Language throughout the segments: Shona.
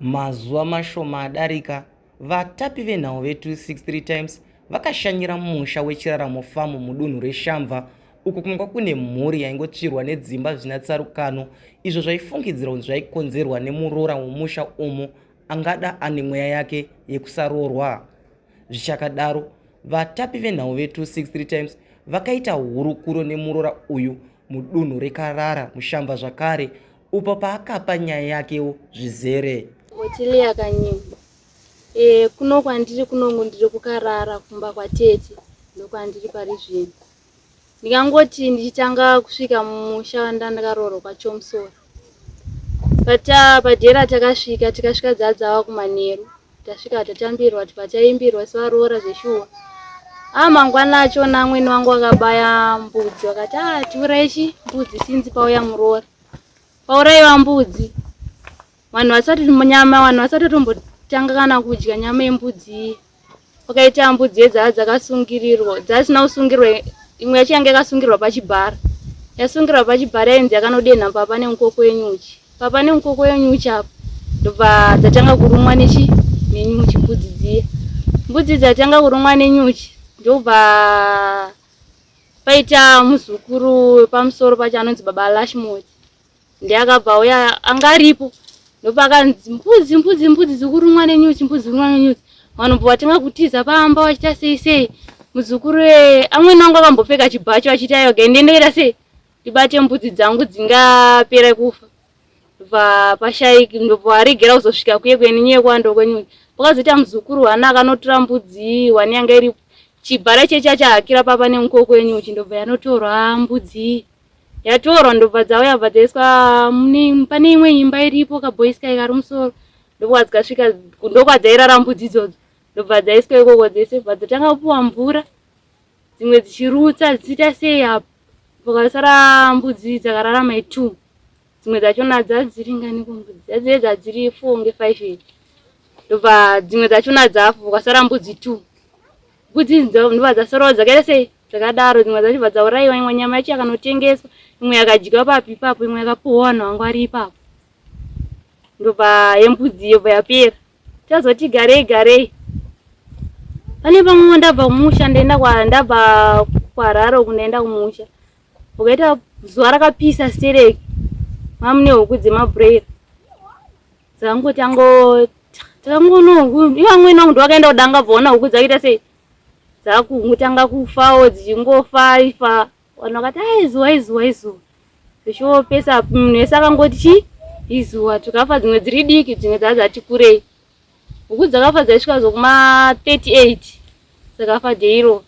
Mazuva mashoma adarika, vatapi venhau ve263 Times vakashanyira musha weChiraramo Farm mudunhu reShamva uko kwanga kune mhuri yaingotsvirwa nedzimba zvisina tsarukano izvo zvaifungidzirwa kunzi zvaikonzerwa nemuroora wemusha umu angada ane mweya yake yekusaroorwa. Zvichakadaro, vatapi venhau ve263 Times vakaita hurukuro nemuroora uyu mudunhu reKarara muShamva zvakare upo paakapa nyaya yakewo zvizere. Otilia Kanyemba. E, kuno kwandiri kunongu ndiri kukarara kumba kwatete ndokwandiri pari zvino. Ndingangoti ndichitanga kusvika mumusha wandandakaroorwa kwaChomusora. Pata padhera takasvika tikasvika dzadzava kumanheru tasvika tatambirwa tipataimbirwa sevaroora zveshuwa. Ah, mangwana achona amwene wangu akabaya mbudzi vakati ah, tiurai chi mbudzi sinzi pauya muroora. Pauraiwa mbudzi vanhu vasati nyama vanhu vasati vatombotanga kana kudya nyama yembudzi iyi pakaita mbudzi yedzaa dzakasungirirwa dzasina kusungirwa imwe yacho yanga yakasungirwa pachibhara yasungirwa pachibhara yainzi yakanodenha papa nemukoko wenyuchi papa nemukoko wenyuchi apa ndobva dzatanga kurumwa nechi nenyuchi mbudzi dziya mbudzi dzatanga kurumwa nenyuchi ndobva paita muzukuru wepamusoro pacho anonzi baba Lashmore ndiye akabva auya anga aripo ndopakanzi mbudzi mbudzi mbudzi dzikurumwa nenyuchi mbudzi kurumwa nenyuchi vanhu bva vatanga kutiza pamba vachiita sei sei muzukuru eh, amweni wangu akambopfeka chibhacho achiti aiwa gaende ndoita sei ndibate mbudzi dzangu dzingapera kufa bva pashaiki ndobva varegera kuzosvika kuye kuye nenyaya yekuwanda kwenyuchi pakazoita muzukuru hana akanotora mbudzi wani yanga iri chibhara checha chahakira papa nemukoko wenyuchi ndobva yanotorwa mbudzi yatorwa ndobva dzauya bva dzaiswa pane imwe imba iripo kaboys kai kari musoro ndokwadzikasvika ndokwadzairara mbudzi idzodzo ndobva dzaiswa ikoko dzese bva dzatanga kupiwa mvura dzimwe dzichirutsa dzichiita sei apo pakasara mbudzi dzakararama itwo dzimwe dzachona dzadziringaniko mbudzi dzadzive dzadziri four nge five eight ndobva dzimwe dzachona dzafa pakasara mbudzi two mbudzi ndobva dzasarawo dzakaita sei dzakadaro dzimwe dzachibva dzaurayiwa imwe nyama yacho yakanotengeswa imwe yakadyiwa papi ipapo imwe yakapuhwa vanhu vangu vari ipapo ndobva yembudzi yobva yapera tazoti garei garei pane pamwe ndabva kumusha ndaenda kwa ndabva kuharare uku ndaenda kumusha ukaita zuva rakapisa stereki mamune huku dzemabreira dzangotango takangoona huku ivo amweni vangu ndovakaenda kudanga bvaona huku dzakaita sei dzakungotanga kufawo dzichingofa ifa vanhu vakati a izuva izuva izuva zvichiopesa munhu wese akangoti chii izuva tikafa dzimwe dziri diki dzimwe dzaa dzati kurei huku dzakafa dzaisvika zokuma 38 dzakafa day iro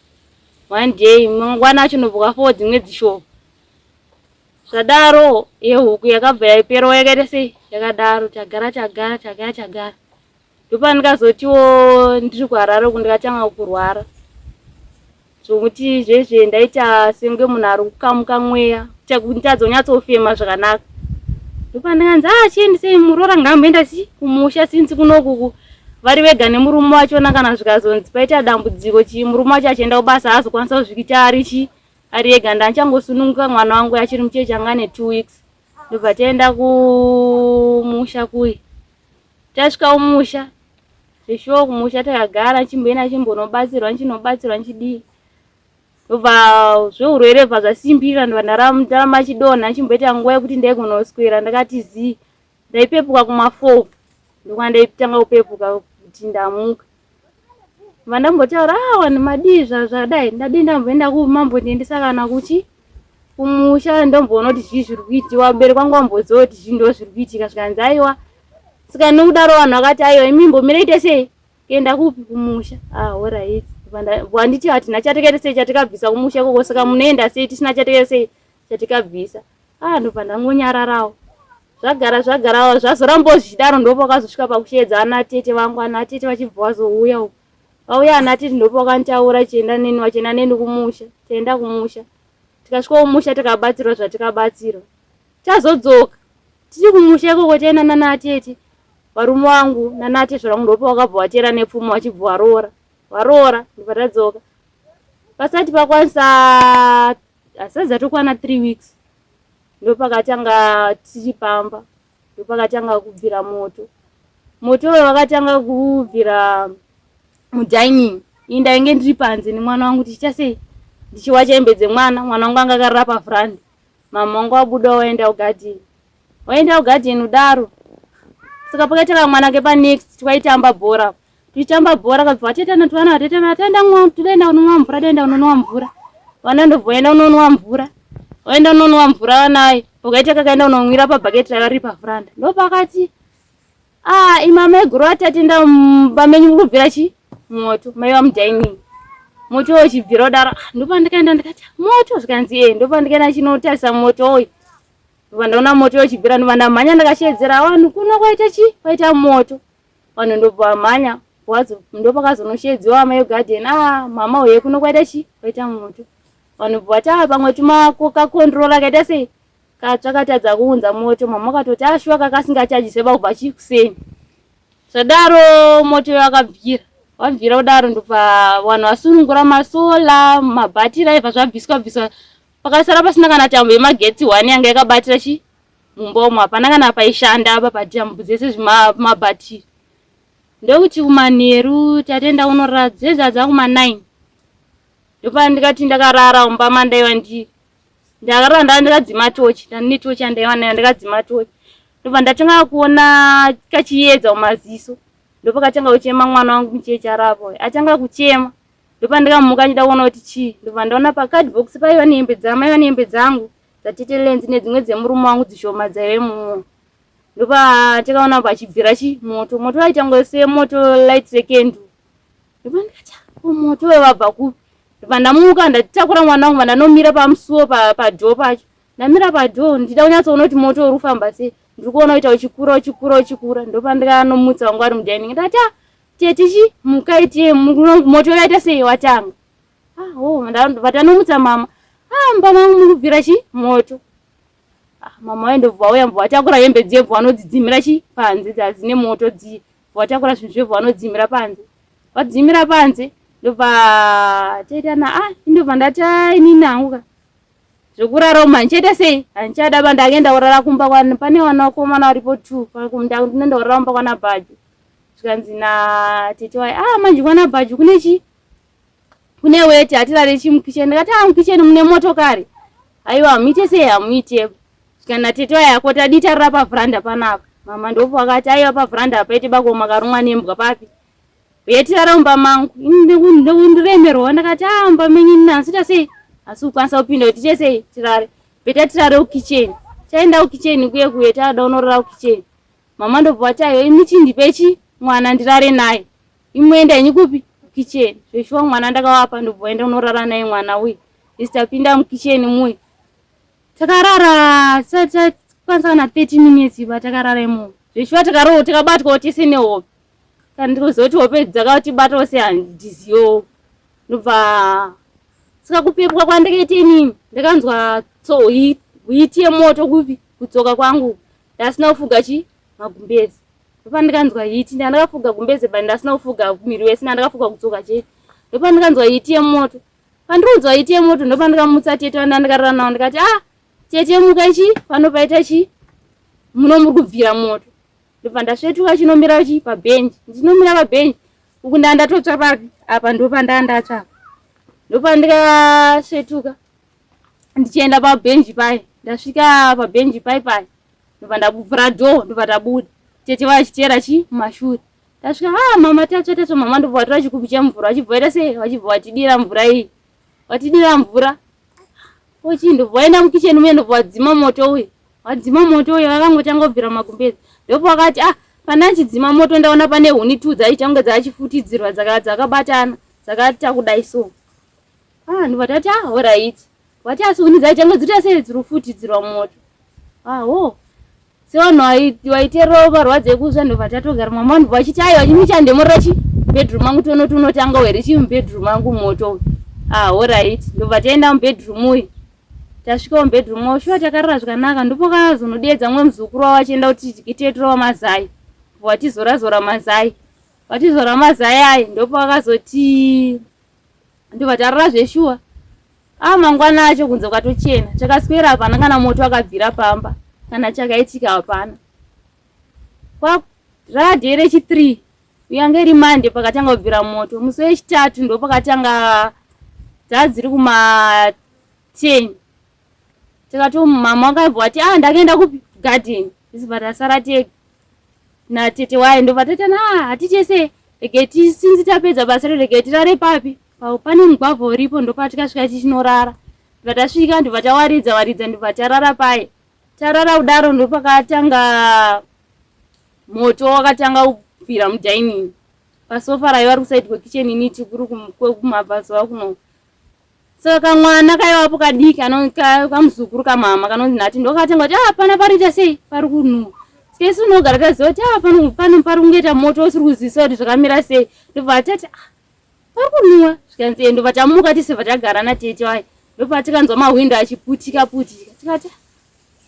one day mangwana acho ndobva kafawo dzimwe dzishoma zvadaro yehuku yakabva yaiperawo yakaita sei yakadaro tagara tagara tagara tagara Ndopandikazotiwo ndiri kuHarare uku ndikatanga kurwara zvokuti zvezve ndaita senge munhu ari kukamuka mweya kutadza kunyatsofema zvakanaka ndopandikanzi ah chiendisei muroora ngaamboenda si kumusha since kunokuku vari vega nemurume wachona kana zvikazonzi paita dambudziko chii murume wacho achienda kubasa haazokwanisa kuzviita ari chi ari ega ndachangosununguka mwana wangu achiri mucheche anga ane 2 weeks ndobva taenda kumusha kuyi Tasvika kumusha zveshuwa kumusha takagara chimboenda chimbonobatsirwa nchinobatsirwa nchidii ndobva zveurwere bva zvasimbirira ndobva ndaramba chidonha chimboita nguva yekuti ndaigona ndakati zii ndaipepuka kuma four ndokwandaitanga kupepuka kuti ndamuka bva ndambotaura ah vanhu madii zvadai ndadii ndamboenda kumambondiendesa kana kuchi kumusha ndomboona kuti zvii zviri kuitiwa vabereki vangu vamboziva kuti zvii ndo zviri kuitika zvikanzi aiwa saka nokudaro vanhu vakati aiwa imi mbomireite sei kuenda kupi kumusha ah alright vanditi hatina chatikaita sei chatikabvisa kumusha ikoko saka munoenda sei tisina chatikaita sei chatikabvisa ah ndobva ndangonyararawo zvagara zvagara zvazorambawo zvichidaro ndopakazosvika pakusheedza ana tete vangu ana tete vachibva vazouya uku vauya ana tete ndopakantaura chienda neni vachienda neni kumusha taenda kumusha tikasvika kumusha tikabatsirwa zvatikabatsirwa tazodzoka tiri kumusha ikoko taenda nana tete varume vangu nana tezvara vangu ndopa vakabva vatera nepfuma vachibva varoora varoora ndobva tadzoka pasati pakwanisa hasati dzatokwana 3 weeks ndopakatanga tiri pamba ndopakatanga kubvira moto. Moto uyo wakatanga kubvira mudining. Ini ndainge ndiri panze nemwana wangu tichiita sei? Ndichiwacha hembe dzemwana, mwana wangu anga akarara pavhuranda. Mama wangu wabuda waenda kugadheni. Waenda kugadheni kudaro. Saka pakaita kamwana ke panext twaitamba bhora. Tichitamba bhora kabva vatetana twana vatetana taenda todaenda kunonwa mvura toenda kunonwa mvura. Vana ndobva vaenda kunonwa mvura. Vaenda kunonwa mvura vana pakaita kakaenda kunonwira pabhaketi raiva riri pavhuranda. Ndopakati Ah, ima maiguru atatenda mumba menyu muri kubvira chi moto maiva mudining moto uchibvira kudaro ah, ndopandikaenda ndikati moto zvikanzi e ndopandikaenda chinotarisa moto uyu ndobva ndaona moto uchibvira ndobva ndamhanya ndakashedzera vanhu kuno kwaita chi kwaita moto vanhu ndobva vamhanya ndopakazonoshedziwa amai garden ah mama uye kuno kwaita chi kwaita moto vanhu bva vati ah pamwe tumakokakondrola kaita sei Katsva katadza kuunza moto mama katoti ashuwa ah, kakasingachajise kubva chikuseni zvadaro moto wakabvira wabvira kudaro ndobva vanhu vasunungura masola mabhatiri aibva zvabviswa bviswa pakasara pasina kana tambo yemagetsi one yanga yakabatira chi mumba umo hapana kana paishanda apa patambo dzese zvimabhatiri ndokuti kumanheru tatenda kunorara dzedza dzakuma 9 ndopandikati ndakarara mumba mandaiva ndiri Ndakarara ndava ndakadzima tochi, ndandine tochi yandaiva nayo ndakadzima tochi. Ndobva ndatanga kuona kachiedza mumaziso. Ndopakatanga kuchema mwana wangu mucheche arapo. Atanga kuchema. Ndopandikamuka ndichida kuona kuti chii. Ndobva ndaona pacardbox paiva nehembe dzamai vaiva nehembe dzangu dzatete Lenzi nedzimwe dzemurume wangu dzishoma dzaive mumo. Ndopatakaona pachibvira chi moto. Moto waita kunge semoto light second. Ndobva ndikati ko moto uyo wabva kupi? Ndobva ndamuka ndatakura mwana wangu vandanomira pamusuwo padhoo pacho. Ndamira padhoo ndichida kunyatsoona kuti moto uri kufamba sei. Ndiri kuona kuita uchikura uchikura uchikura. Ndopandikanomutsa wangu ari mudining. Ndati ah tete chi mukai tiye moto waita sei watanga. Ah oh ndabva tanomutsa mama. Ah mumba mangu muri kubvira chi moto. Ah mama vaye ndobva vauya ndobva vatakura hembe dziye bva vanodzidzimira chi panze dzadzine moto dziye. Vatakura zvinhu zvevhu vanodzimira panze. Vadzimira panze ndobva taita na ah ndobva ndati ah inini hangu ka zvekurara umu handichaita sei handichada ba ndakaenda kurara kumba kwana pane vana vakomana varipo two ndinoenda kurara kumba kwana Bhaju zvikanzi natete waye ah manje kwana Bhaju kune chii kune weti hatirare chii mukicheni ndikati ah mukicheni mune motokari aiwa hamuite sei hamuite kana tete wayako tadii tarara pavhuranda panapa mama ndopo akati aiwa pavhuranda hapaite bako makarumwa nembwa papi uye tirara mumba mangu ndiremerwa ndakati a ah, mumba menyu nhasi sei asi kukwanisa kupinda kuti tiite sei tirare beta tirare kukicheni taenda kukicheni kuye kuye tada unorara kukicheni mama ndobva vati aiwa imi chindipechi mwana ndirare naye imuenda henyu kupi kukicheni zveshuwa mwana ndakawapa ndobva vaenda unorara naye mwana uye isi tapinda mukicheni muye Takarara takwanisa kana 30 minutes iba takarara imomo. Zveshuwa takarohwa takabatwawo tese nehope. Kana ndikuzoti hope dzakatibatawo se handiziyo. Ndobva saka kupepuka kwandakaita inini ndakanzwa tso hiti yemoto kupi kutsoka kwangu ndasina kufuga chi magumbezi. Ndopandikanzwa hiti ndandakafuga gumbeze but ndasina kufuga miri wese ndandakafuga kutsoka chete. Ndopandikanzwa hiti yemoto. Pandirikunzwa hiti yemoto ndopandikamutsa tete vandandikarara navo ndikati ah tete muka chi pano paita chi muno muri kubvira moto ndobva ndasvetuka chinomira chi pabhenji ndichinomira pabhenji uku ndaa ndatotsva papi apa ndopandaa ndatsva ndopandikasvetuka ndichienda pabhenji paye ndasvika pabhenji pai pai ndobva ndavhura dhoo ndobva tabuda tete vachiteera chi mumashure Tasvika ah mama tatsva tatsva mama ndobva vatora chikubu chemvura vachibva vaita sei vachibva vatidira mvura iyi vatidira mvura ochii ndobva vaenda mukicheni muye ndobva vadzima moto uye vadzima moto uye vakangotanga kubvira magumbezi ndopa vakati ah pandachidzima moto ndaona pane huni tu dzaiita kunge dzachifutidzirwa dzakabatana dzakaita kudai so ah ndobva tati ah horaiti vati asi huni dzaiita kunge dziri sei dziri kufutidzirwa moto ah ho Sevanhu vaitererawo marwadzo ekusva ndobva tatogara mama vanhu vachiti aiwa chimi chandemorera chi bedroom mangu tione kuti unotanga here chii mubedroom mangu moto uyu ah horait ndobva taenda mubedroom uyu tasvika mubedroom mavo shuwa takarara zvakanaka ndopakazonodeedza mumwe muzukuru wavo achienda kuti titeturawo mazai vatizora zora mazai vatizora mazai ayi ndopakazoti ndobva tarara zveshuwa Ah, mangwana acho kunze kwatochena. Chakaswera hapana kana moto wakabvira pamba. Kana chakaitika hapana. Kwa Radhe rechi 3 yanga iri Monday pakatanga kubvira moto. Musi wechitatu ndopakatanga dzadziri kuma 10. Tikato mama wakabva wati ah ndakaenda kupi garden. Isu tasara tega natete waye ndobva tati na ah, hatichese rege tisinzi tapedza basa rege tirare papi pane mugwavha uripo ndopatikasvika tichinorara. Ndobva tasvika ndobva tawaridza waridza ndobva tarara paye. Tarara kudaro ndopakatanga moto wakatanga kubvira mudining pasofa raiva ri kusaidi kwekitchen ini tikuri kumabvazuva kuno saka kamwana kaivapo kadiki kamuzukuru kamama kanonzi nhati ndokatanga kuti ah pana pariita sei pari kunhuwa saka isu unogara taziva kuti ah pano pari kungoita moto usiri kuzivisa kuti zvakamira sei ndobva tati ah pari kunhuwa zvikanzi eh, ndobva tamuka tese bva tagara natete waye ndobva tikanzwa mahwindo achiputika putika tikati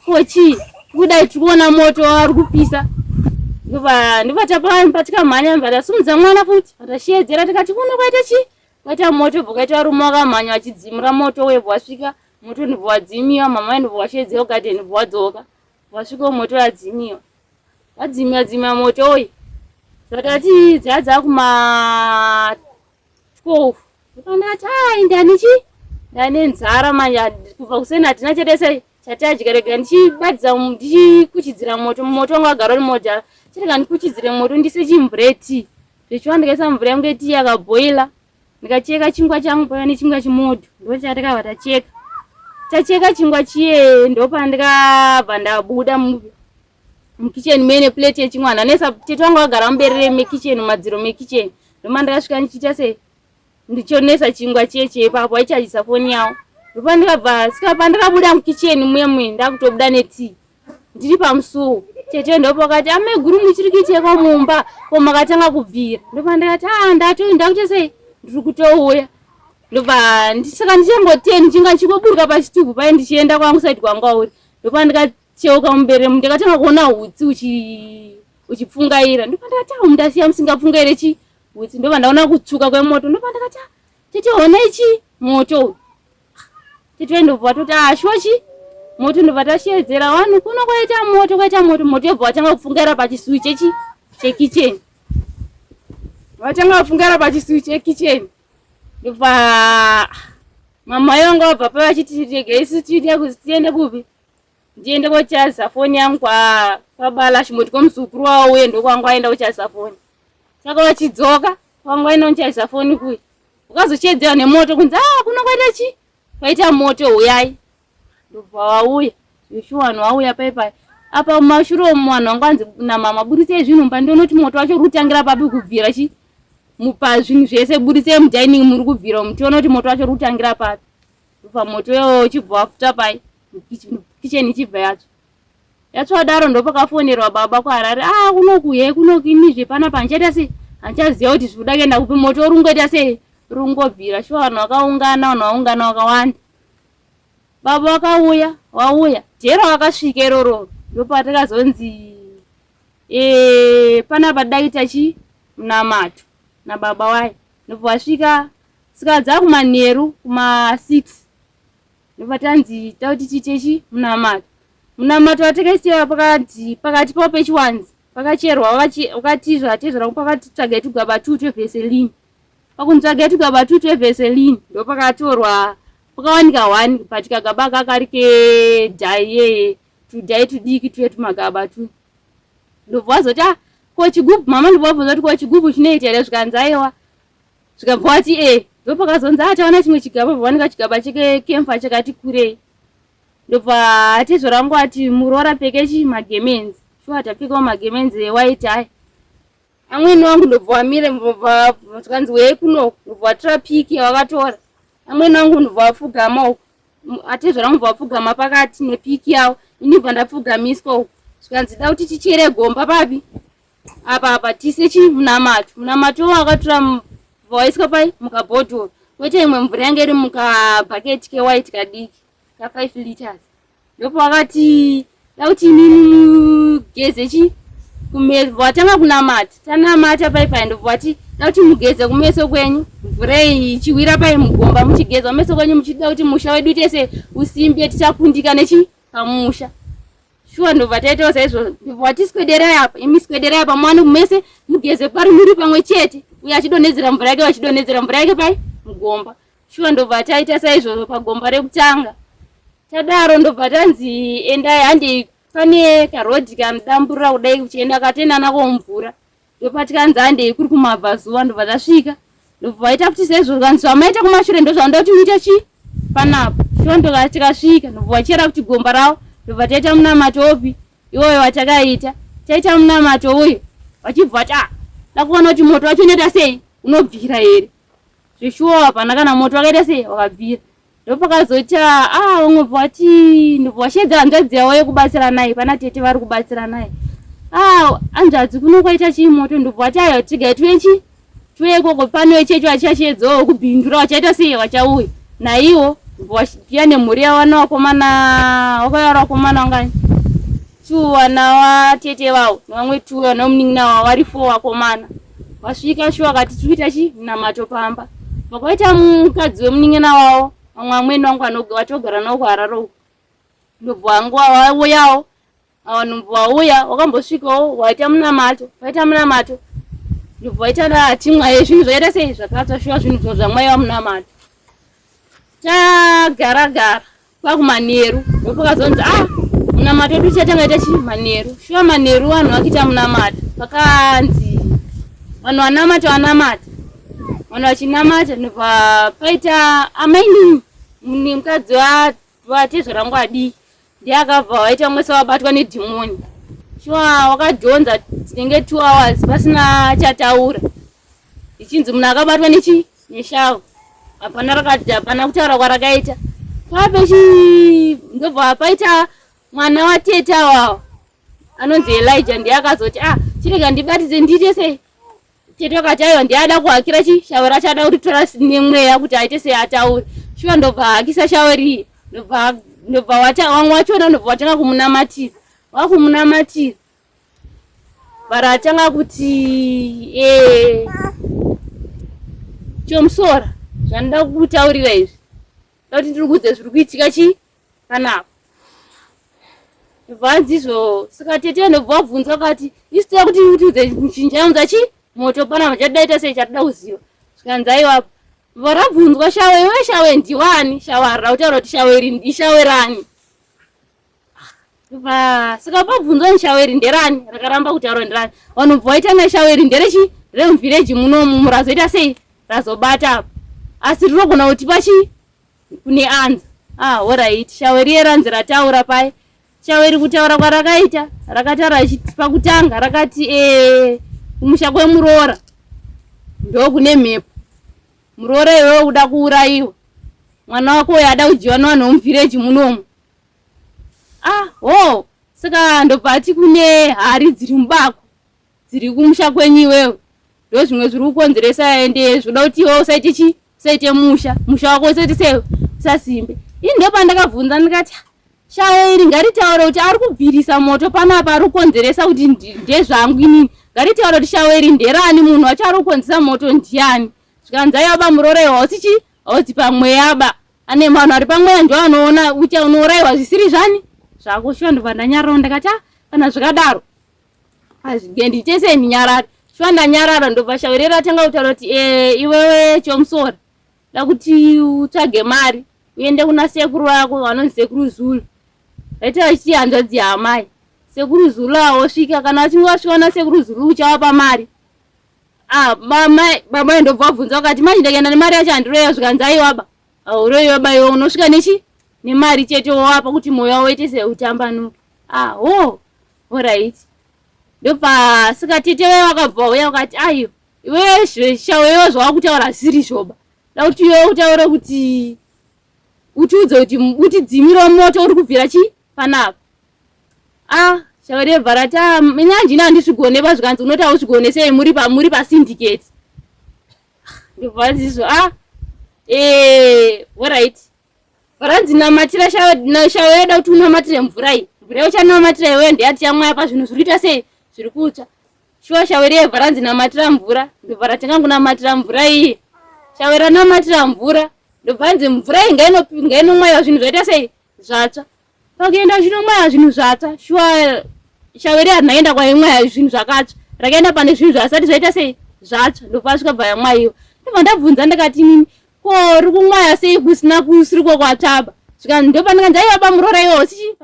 ko chii kudai tiri kuona moto wari kupisa ndobva ndobva tapa patikamhanya ndobva tasimudza mwana futi tashedzera tikati kuno kwaita chii kwaita moto bva kwaita varume vakamhanya vachidzimura moto webva wasvika moto ndobva wadzimiwa mama ndobva washedzera kugadheni ndobva wadzoka wasvika moto wadzimiwa wadzimiwa dzimiwa moto uyu zvatati dzadza kuma 12 ndati ai ndani chi ndane nzara manje kubva kuseni hatina chete sei chatadya rega ndichibatidza ndichikuchidzira moto moto wanga wagara uri moja chirega ndikuchidzire moto ndise chimvura yetii zvechiwa ndikaisa mvura yangu yetii yakabhoila ndikacheka chingwa changu paiva nechingwa chimoto ndo chatakabva tacheka tacheka chingwa chiye ndopandikabva ndabuda mukicheni mene plate yechingwa ndanesa tete wangu vagara muberere mekicheni mumadziro mekicheni ndoma ndakasvika ndichiita sei ndichionesa chingwa chiye chiye ipapo aichajisa foni yavo ndopandikabva sika pandakabuda mukicheni muye muye ndakutobuda netii ndiri pamusuwo tete ndopakati amai guru muchiri kuiteko mumba ko makatanga kubvira ndopandakati a ndakuita sei ndiri kutouya ndobva saka ndichangoteni ndichinga ndichingoburuka pachitubu paye ndichienda kwangu saidi kwanga uri ndopandikacheuka muberere ndikatanga kuona hutsi uchipfungaira ndopandakati awo mundasiya musingapfungaire chi hutsi ndobva ndaona kutsvuka kwemoto ndopandakati ah, tete honai chi moto uyu tete ndobva vatoti ah shuwa chi moto ndobva tashedzera vanhu kuno kwaita moto kwaita moto moto yobva watanga kupfungaira pachisuwi chechi chekicheni vatanga kupfungaira pachisuwi chekicheni ndobva mama yangu vabva pa vachiti regai isu tiende kupi ndiende kochaza foni yangu kwabala chimoti kwomuzukuru wavo uye ndokwangu aenda kochaza foni saka vachidzoka kwangu aenda kochaza foni kuya ukazochedzera nemoto kunzi ah kuno kwaita chi kwaita moto huyai ndobva wauya zvishu vanhu vauya pai pai apa mumashure umu vanhu vangu vanzi namama buritsei zvinhu mumba ndionoti moto wacho uri kutangira papi kubvira chi mupa zvinhu zvese buritsei mudining muri kubvira umu tione kuti moto wacho uri kutangira papi ndobva moto iwowo uchibva wafuta pai kicheni ichibva yatsva yatsva daro ndopakafonerwa baba kuHarare ah kunoku he kunoku inizve panapa handichaita sei handichaziva kuti zvikuda kuenda kupi moto uri kungoita sei uri kungobvira shuwa vanhu vakaungana vanhu vaungana vakawanda baba vakauya wauya jera vakasvika iroro ndopatakazonzi e, panapa daita chi munamato nababa waye ndobva vasvika sika dzakumanheru kuma6 ndobva tanzi tauti tiite chi munamato munamato watakaisiya pakati pakati pavo pechiwanzi pakacherwa vakatizva tezvara pakati tsvagai tugaba tu tweVaseline pakunzvagai tugaba tu tweVaseline ndopakatorwa pakawanika one but kagaba kakari kedhai yeye tudhai tudiki tuye tumagaba tu ndobva wazoti ah ko chigubhu mama ndobva wabvunza kuti ko chigubhu chinoita here zvikanzi aiwa zvikabva wati e ndopakazonzi ah taona chimwe chigaba bvawanika chigaba chekemfa chakati kurei ndobva tezvo rangu ati muroora pfeke chi magemenzi shuwa tapfekawo magemenzi ewhite aya amweni wangu ndobva wamire zvikanzi wei kunoku ndobva watora piki yawakatora amweni wangu ndobva wapfugama uku atezvo rangu bva wapfugama pakati nepiki yavo ini bva ndapfugamiswa uku zvikanzi da kuti tichere gomba papi apa apa tise chi munamato munamato wakatora waiswa pai mukabhodhoro kwete imwe mvura yange iri mukabhaketi kewhite kadiki ka5 liters ndopawakati da kuti inini mugeze chi watanga kunamata tanamata pai pai ndobva wati da kuti mugeze kumeso kwenyu mvura iyi ichiwira pai mugomba muchigeza kumeso kwenyu muchida kuti musha wedu tese usimbe tichakundika nechi pamusha. Shuwa ndobva taitawo saizvozvo, ndobva vati swederai apa, imi swederai apa muwane mese mugeze pari muri pamwe chete, uye achidonhedzera mvura yake, vachidonhedzera mvura yake pai mugomba. Shuwa ndobva taita saizvozvo pagomba rekutanga. Tadaro ndobva tanzi endai handei pane karodhi kanodamburira kudai kuchienda katenda nako mvura. Ndopatikanzi handei kuri kumabvazuva ndobva tasvika. Ndobva vaita kuti saizvozvo kanzi zvamaita kumashure ndozvanoda kuti muite chii panapa. Shuwa ndobva tikasvika ndobva vachera kuti gomba ravo ndobva taita munamato upi iwoyo watakaita. Taita munamato uyu vachibva vati ah ndakuona kuti moto wacho unoita sei unobvira here. Zveshuwa hapana kana moto wakaita sei wakabvira. Ndopakazoita ah vamwe vati ndobva vasheedza hanzvadzi yavo yekubatsira naye pana tete vari kubatsira naye. Ah hanzvadzi kuno kwaita chii moto ndobva vati aiwa tigai tuye chii tuye ikoko pano vechechi vachasheedzawo kubhindura vachaita sei vachauya naiwo vasiya nemhuri yavo vana vakomana vakauya vari vakomana vangani two vana vatete vavo nevamwe two vana munin'ina wavo vari four vakomana vasvika shuwa kati tiri kuita chi munamato pamba vakaita mukadzi wemunin'ina wavo vamwe amweni vangu vatogara navo kuharare uku ndobva vangu vauyawo Ava nhumbu vauya wakambosvikawo waita munamato waita munamato ndobva waita ndatimwaye zvinhu zvakaita sei zvakatsva shuwa zvinhu zvo zvamwaiva munamato tagara gara kwakumanheru ndopakazonzi ah munamato wedu tichatanga ita chii manheru shuwa manheru vanhu vakuita munamato pakanzi vanhu vanamata vanamata vanhu vachinamata ndobva paita amainini mukadzi vatezvara vangu adii ndiye akabva waita mwese wabatwa nedhimoni shuwa wakadhonza tinenge two hours pasina chataura ichinzi munhu akabatwa nechi neshawo hapana rakati hapana kutaura kwarakaita papechi ndobva paita mwana watete awawa anonzi Elijah ndiye akazoti ah chirega ndibatidze ndiite sei Tete vakati aiwa ndiye ada kuhakira chi shawe racho ada kuritora nemweya kuti aite sei ataure. Shuwa ndobva hakisa shawe riye ndobva ndobva wacha vamwe vachona ndobva watanga kumunamatira wakumunamatira varatanga kuti eh chomusora zvandida kukutaurira izvi ndakuti ndiri kuudze zviri kuitika chii panapa vanzi izvo saka tete ndobva wabvunzwa kati isu toda kuti utiudze chinjaunza chi moto panapa chatoda ita sei chatoda kuziva zvikanzi aiwa varabvunzwa shawe iwe shawe ndiwani shawe harira kutaura kuti shawe iri ishawe rani saka pabvunzwa shawe iri nderani rakaramba kutaura nderani vanhu bva vaita na shawe iri nderechi remuvhireji munomu razoita sei razobata apa asi rinogona kutipa chii kune anza ah horait shawe riye ranzi rataura paye shawe iri kutaura kwarakaita rakataura pakutanga rakati eh, kumusha kwemuroora ndokune mhepo muroora iwewe kuda kuurayiwa mwana wako uyo ada kudyiwa nevanhu vemuvhireji munomu ah ho saka ndobva ati kune hari dziri mubako dziri kumusha kwenyu iwewe ndozvimwe zviri kukonzeresa ende zvoda kuti iwe usaite chi usaite musha musha wako usaite sei usasimbe ini ndopandakabvunza ndikati shawe iri ngaritaure kuti ari kubvirisa moto panapa ari kukonzeresa kuti ndezvangu inini ngaritaure kuti shawe iri nderani munhu wacho ari kukonzeresa moto ndiani zvikanzi aiwa bamuroora iwe hausi chi hausi pamweya ba ane vanhu ari pamweya ndiwo anoona ucha unourayiwa zvisiri zvani zvako shuwa ndobva ndanyarara ndikati ah kana zvakadaro hazvigendi tese ndinyarara shuwa ndanyarara ndobva shawerera atanga kutaura kuti eh, iwewe chomusora da kuti utsvage mari uende kuna sekuru vako vanonzi sekuru zulu vaita vachiti hanzvadzi yaamai sekuru zulu awosvika kana vachinge vasvika kuna sekuru zulu uchavapa mari ah, baba ndobva vabvunza vakati manje ndakaenda nemari yacho handiroya zvikanzi aiwaba hauroyiwaba iwe unosvika nechi nemari chete wowapa kuti mwoyo wavo uite seutambanuke ah ho Horait. Ndobva saka tete vaye vakabva vauya vakati ayo iwe shaweyo zvawakutaura hazvisiri zvoba. Da kuti iwe utaure kuti utiudze kuti utidzimire moto uri kubvira chi panapa. Ah shawe rebva rati ah ini handina handizvigone pa zvikanzi unoti hauzvigone sei muri pa muri pa syndicate. Ndobva vanzi ah eh horait. Varanzi namatira shawe yoda kuti unamatire mvura iyi. Mvura yauchanamatira iweyo ndeyati chamwaya pazvinhu zviri kuita sei zviri kutsva. Shuwa shawe riye varanzi namatira mvura ndobva ratanga kunamatira mvura iyi. Shawe ranamatira mvura ndobva hanzi mvura iyi ngainomwaiwa zvinhu zvaita sei zvatsva. Pakuenda zvinomwaya zvinhu zvatsva shuwa shaweri harina kuenda kwaimwaya zvinhu zvakatsva rakaenda pane zvinhu zvasati zvaita sei zvatsva ndopasvika bva yamwayiwa ndobva ndabvunza ndakati nini ko ri kumwaya sei kusina kusiri ko kwatsvaba zvikanzi ndopandikanzi aiwa bamuroora iwo sichi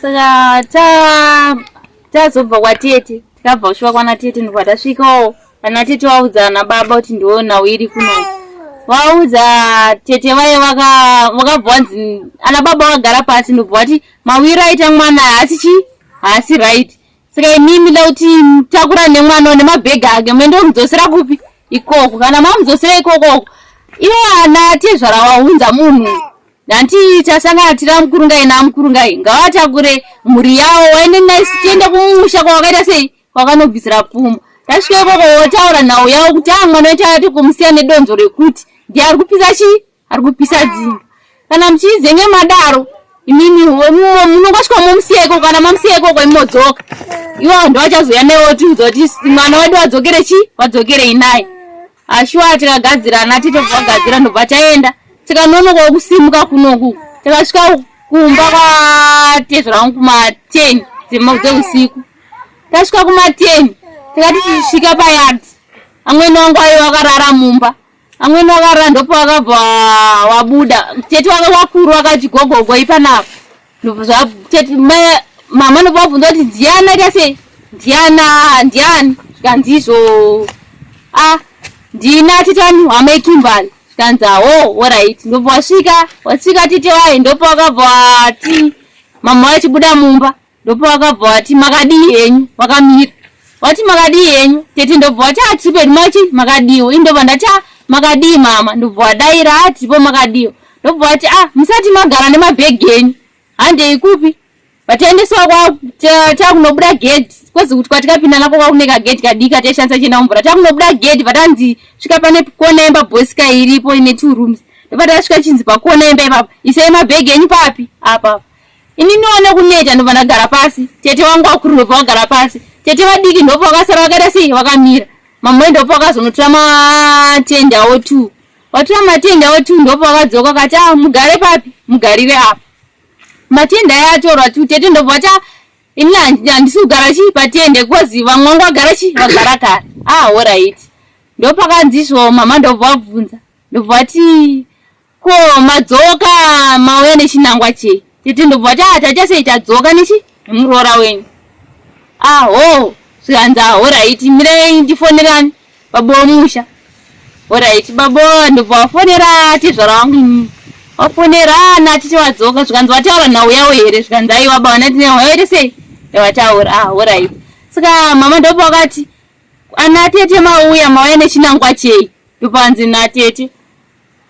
saka ta tazobva kwatete tikabva kusvika kwana tete ndobva tasvikawo ana tete waudza ana baba kuti ndiwo nhau iri kuno waudza tete vaye vakabva vanzi ana baba vagara pasi ndobva vati mawiro aita mwana haasi chi haasi right saka imimi da kuti takura nemwana nemabhegi ake muende kumudzosera kupi ikoko kana mamudzosera ikokoko ivo ana tezvara waunza munhu Nanti tasangana tiri amukurungai naamukurungai ngavatakure mhuri yavo waende naisi tiende kumusha kwawakaita sei kwakanobvisira pfuma tasvika ikoko wotaura nhau yavo kuti a mwana wetu ati kumusiya nedonzvo rekuti ndiye ari kupisa chii ari kupisa dzimba kana muchizenge madaro imimi munongosvika momusiya ikoko kana mamusiya ikoko imodzoka iwo ndovachazouya newe wotiudza kuti mwana wedu wadzokere chii wadzokerei naye Ashuwa tikagadzirana titobva kugadzira ndobva taenda tikanonokawo kusimuka kunoku takasvika kumba kwatezvara wangu kuma 10 dzeusiku tasvika kuma 10 tikati tichisvika payard amwene wangu aiva akarara mumba amwene wakarara ndopawakabva wabuda tete wake wakuru akati gogogo ipanapa mama ndobva kuti ndiani aita sei ndiana ndiani zvikanzi izvo a ndina titani hama yekimbali zvikanzi awo orit ndobva wasvika wasvika tete waye ndopa wakabva wati mama vachibuda mumba ndopa wakabva wati makadii henyu wakamira wati makadii henyu tete ndobva wati atipe machi makadiwo ini ndobva ndati a makadii mama ndobva wadaira atipo makadiwo ndobva vati ah musati magara nemabhegi enyu handei kupi vataendeswa takunobuda gedhi kozi kuti kwatikapinda nako kwakune kagedhi kadiki kataishandisa chienda kumvura takunobuda gedhi vatanzi svika pane kona imba bhosika iripo ine two rooms ndopatasvika chinzi pakona imba ipapo isai mabhegi enyu papi apa ini nione kuneta ndobva ndagara pasi tete wangu wakuru ndobva wagara pasi tete vadiki ndobva vakasara vakaita sei vakamira mamwe ndobva vakazonotora matende awo two Watora matende awo tu ndopo wakadzoka kati ah mugare papi mugarire apa. Matende aya atorwa tu tete ndobva vati ah ini handisi kugara chi patende because vamwe vangu vagara chi vagara kare. Ah alright. Ndopakanzi izvo mama ndobva vabvunza ndobva vati ko madzoka mauya nechinangwa chei? Tete ndobva vati ah taita sei tadzoka nechi nemuroora wenyu. Ah hoo zvikanzi ah alright mirai ndifonerani baba wemusha orit baba ndobva wafonera tezvara wangu inini wafonera ana titi wadzoka zvikanzi wataura nhau yavo here zvikanzi aiwa baba ndati nhau yavo ite sei yawataura ah orit saka mama ndopa wakati ana tete mauya mauya nechinangwa chei ndopanzi natete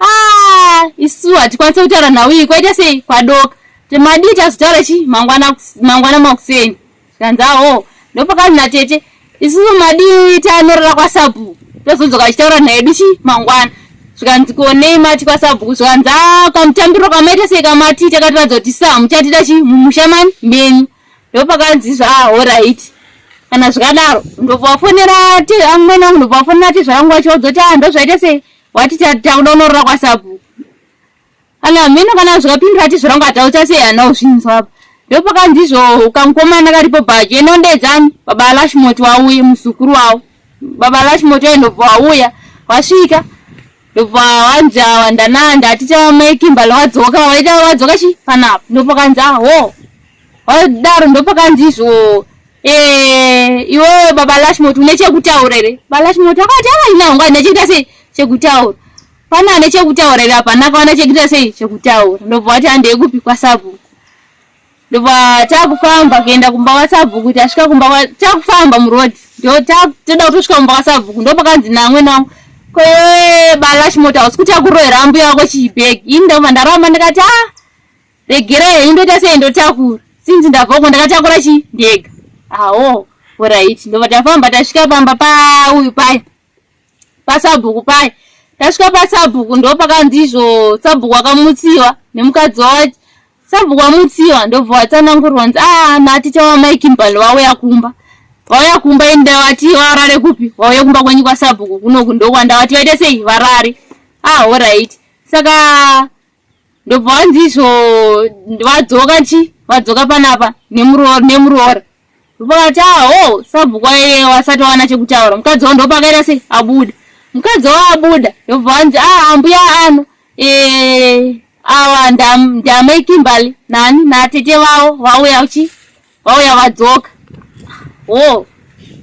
Ah, isu hatikwanise kutaura nhau iyi kwaita sei kwadoka madii tazotaura chi mangwana mangwana makuseni zvikanzi aho ndopakanzi natete isusu madii tanorara kwasabhuku tozodzoka achitaura nhau yedu chi mangwana zvikanzi konei mati kwasabhuku zvikanzi a kamutambiro kamaita sei kamati takatiratidza kuti sa muchatida chi mumusha mani menyu ndopakanzi izvo ah horaiti kana zvikadaro ndobva wafonera amwene wangu ndobva wafonera tezvarangu wacho wadzoti ah ndozvaita sei wati takuda unorora kwasabhuku kana hameno kana zvikapindura ati zvirangu hatauta sei hana uzvinzwa apa ndopakanzi izvo kamukomana karipo bhaji enda undeedzani baba alashimoti wauye muzukuru wavo baba alashimoti waye ndobva wauya wasvika ndobva wanzi awa ndananda aticha mai kimbali wadzoka waita wadzoka chi panapa ndopakanzi aho wadaro ndopakanzi izvo Eh, iwewe baba Lashmot une chekutaura here? Baba Lashmot akati ah ina hangu handina chekuita sei chekutaura. Pana ane chekutaura here apa ndakawana chekuita sei chekutaura. Ndobva wati handei kupi kwasabhuku. Ndobva takufamba kuenda kumba kwasabhuku tasvika kumba takufamba muroad. Ndo toda kutosvika kumba kwasabhuku ndopakanzi namwene wangu ko iwewe baba Lashmot hausi kutakurohera ambuya wako chibhegi. Ini ndobva ndaramba ndikati ah Regerai henyu ndoita sei ndotakura since ndabva uko ndakatakura chi ndega awo orit ndobva tafamba tasvika pamba pauyu paya pasabhuku paya tasvika pasabhuku ndopakanzi izvo sabhuku akamutsiwa nemukadzi wacho sabhuku amutsiwa ndobva watsanangurwa nzi ah nati tawa mai Kimberly wauya kumba wauya kumba enda wati warare kupi wauya kumba kwenyu kwasabhuku kunoku ndokwandawati vaite sei varare ah orit saka ndobva wanzi izvo vadzoka chi Vadzoka panapa nemuroora. Ndopakati aho sabhuku waiye wasati wawana chekutaura. Mukadzi wao ndopakaita sei abuda. Mukadzi wao abuda ndobva wanzi ah ambuya ano eh awa ndamai Kimberly nani natete vavo vauya chi vauya vadzoka. Oh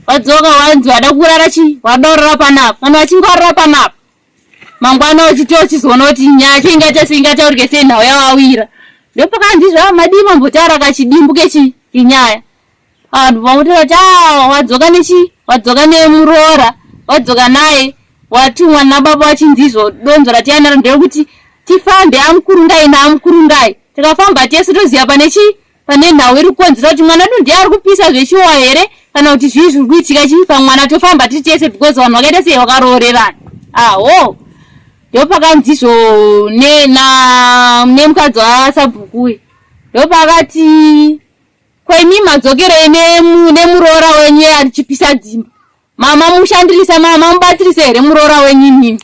vadzoka wanzi vada kurara chi vada kurara panapa. Vanhu vachinge varara panapa mangwana uchiti uchizoona kuti nyaya yacho ingaita sei ingataurike sei nhau yavawira ndopakanzi zvava madii mambotaura kachidimbu kechi inyaya vanhu vamutora kuti ah wadzoka nechi wadzoka nemuroora wadzoka naye watumwa nababa vachinzi izvo donzvo ratianaro nderekuti tifambe amukurungai naamukurungai tikafamba tese toziva pane chii pane nhau iri kukonzera kuti mwana wedu ndiye ari kupisa zveshuwa here kana kuti zvii zviri kuitika chii pamwana tofamba tiri tese because vanhu vakaita sei vakaroorerana aho ndopakanzizvo nemukadzi wasabhuku uyu ndopakati kwaimi madzokerei nemuroora wenyu arichipisa dzimba Mama mushandirisa mama mubatirisa here muroora wenyu imimi?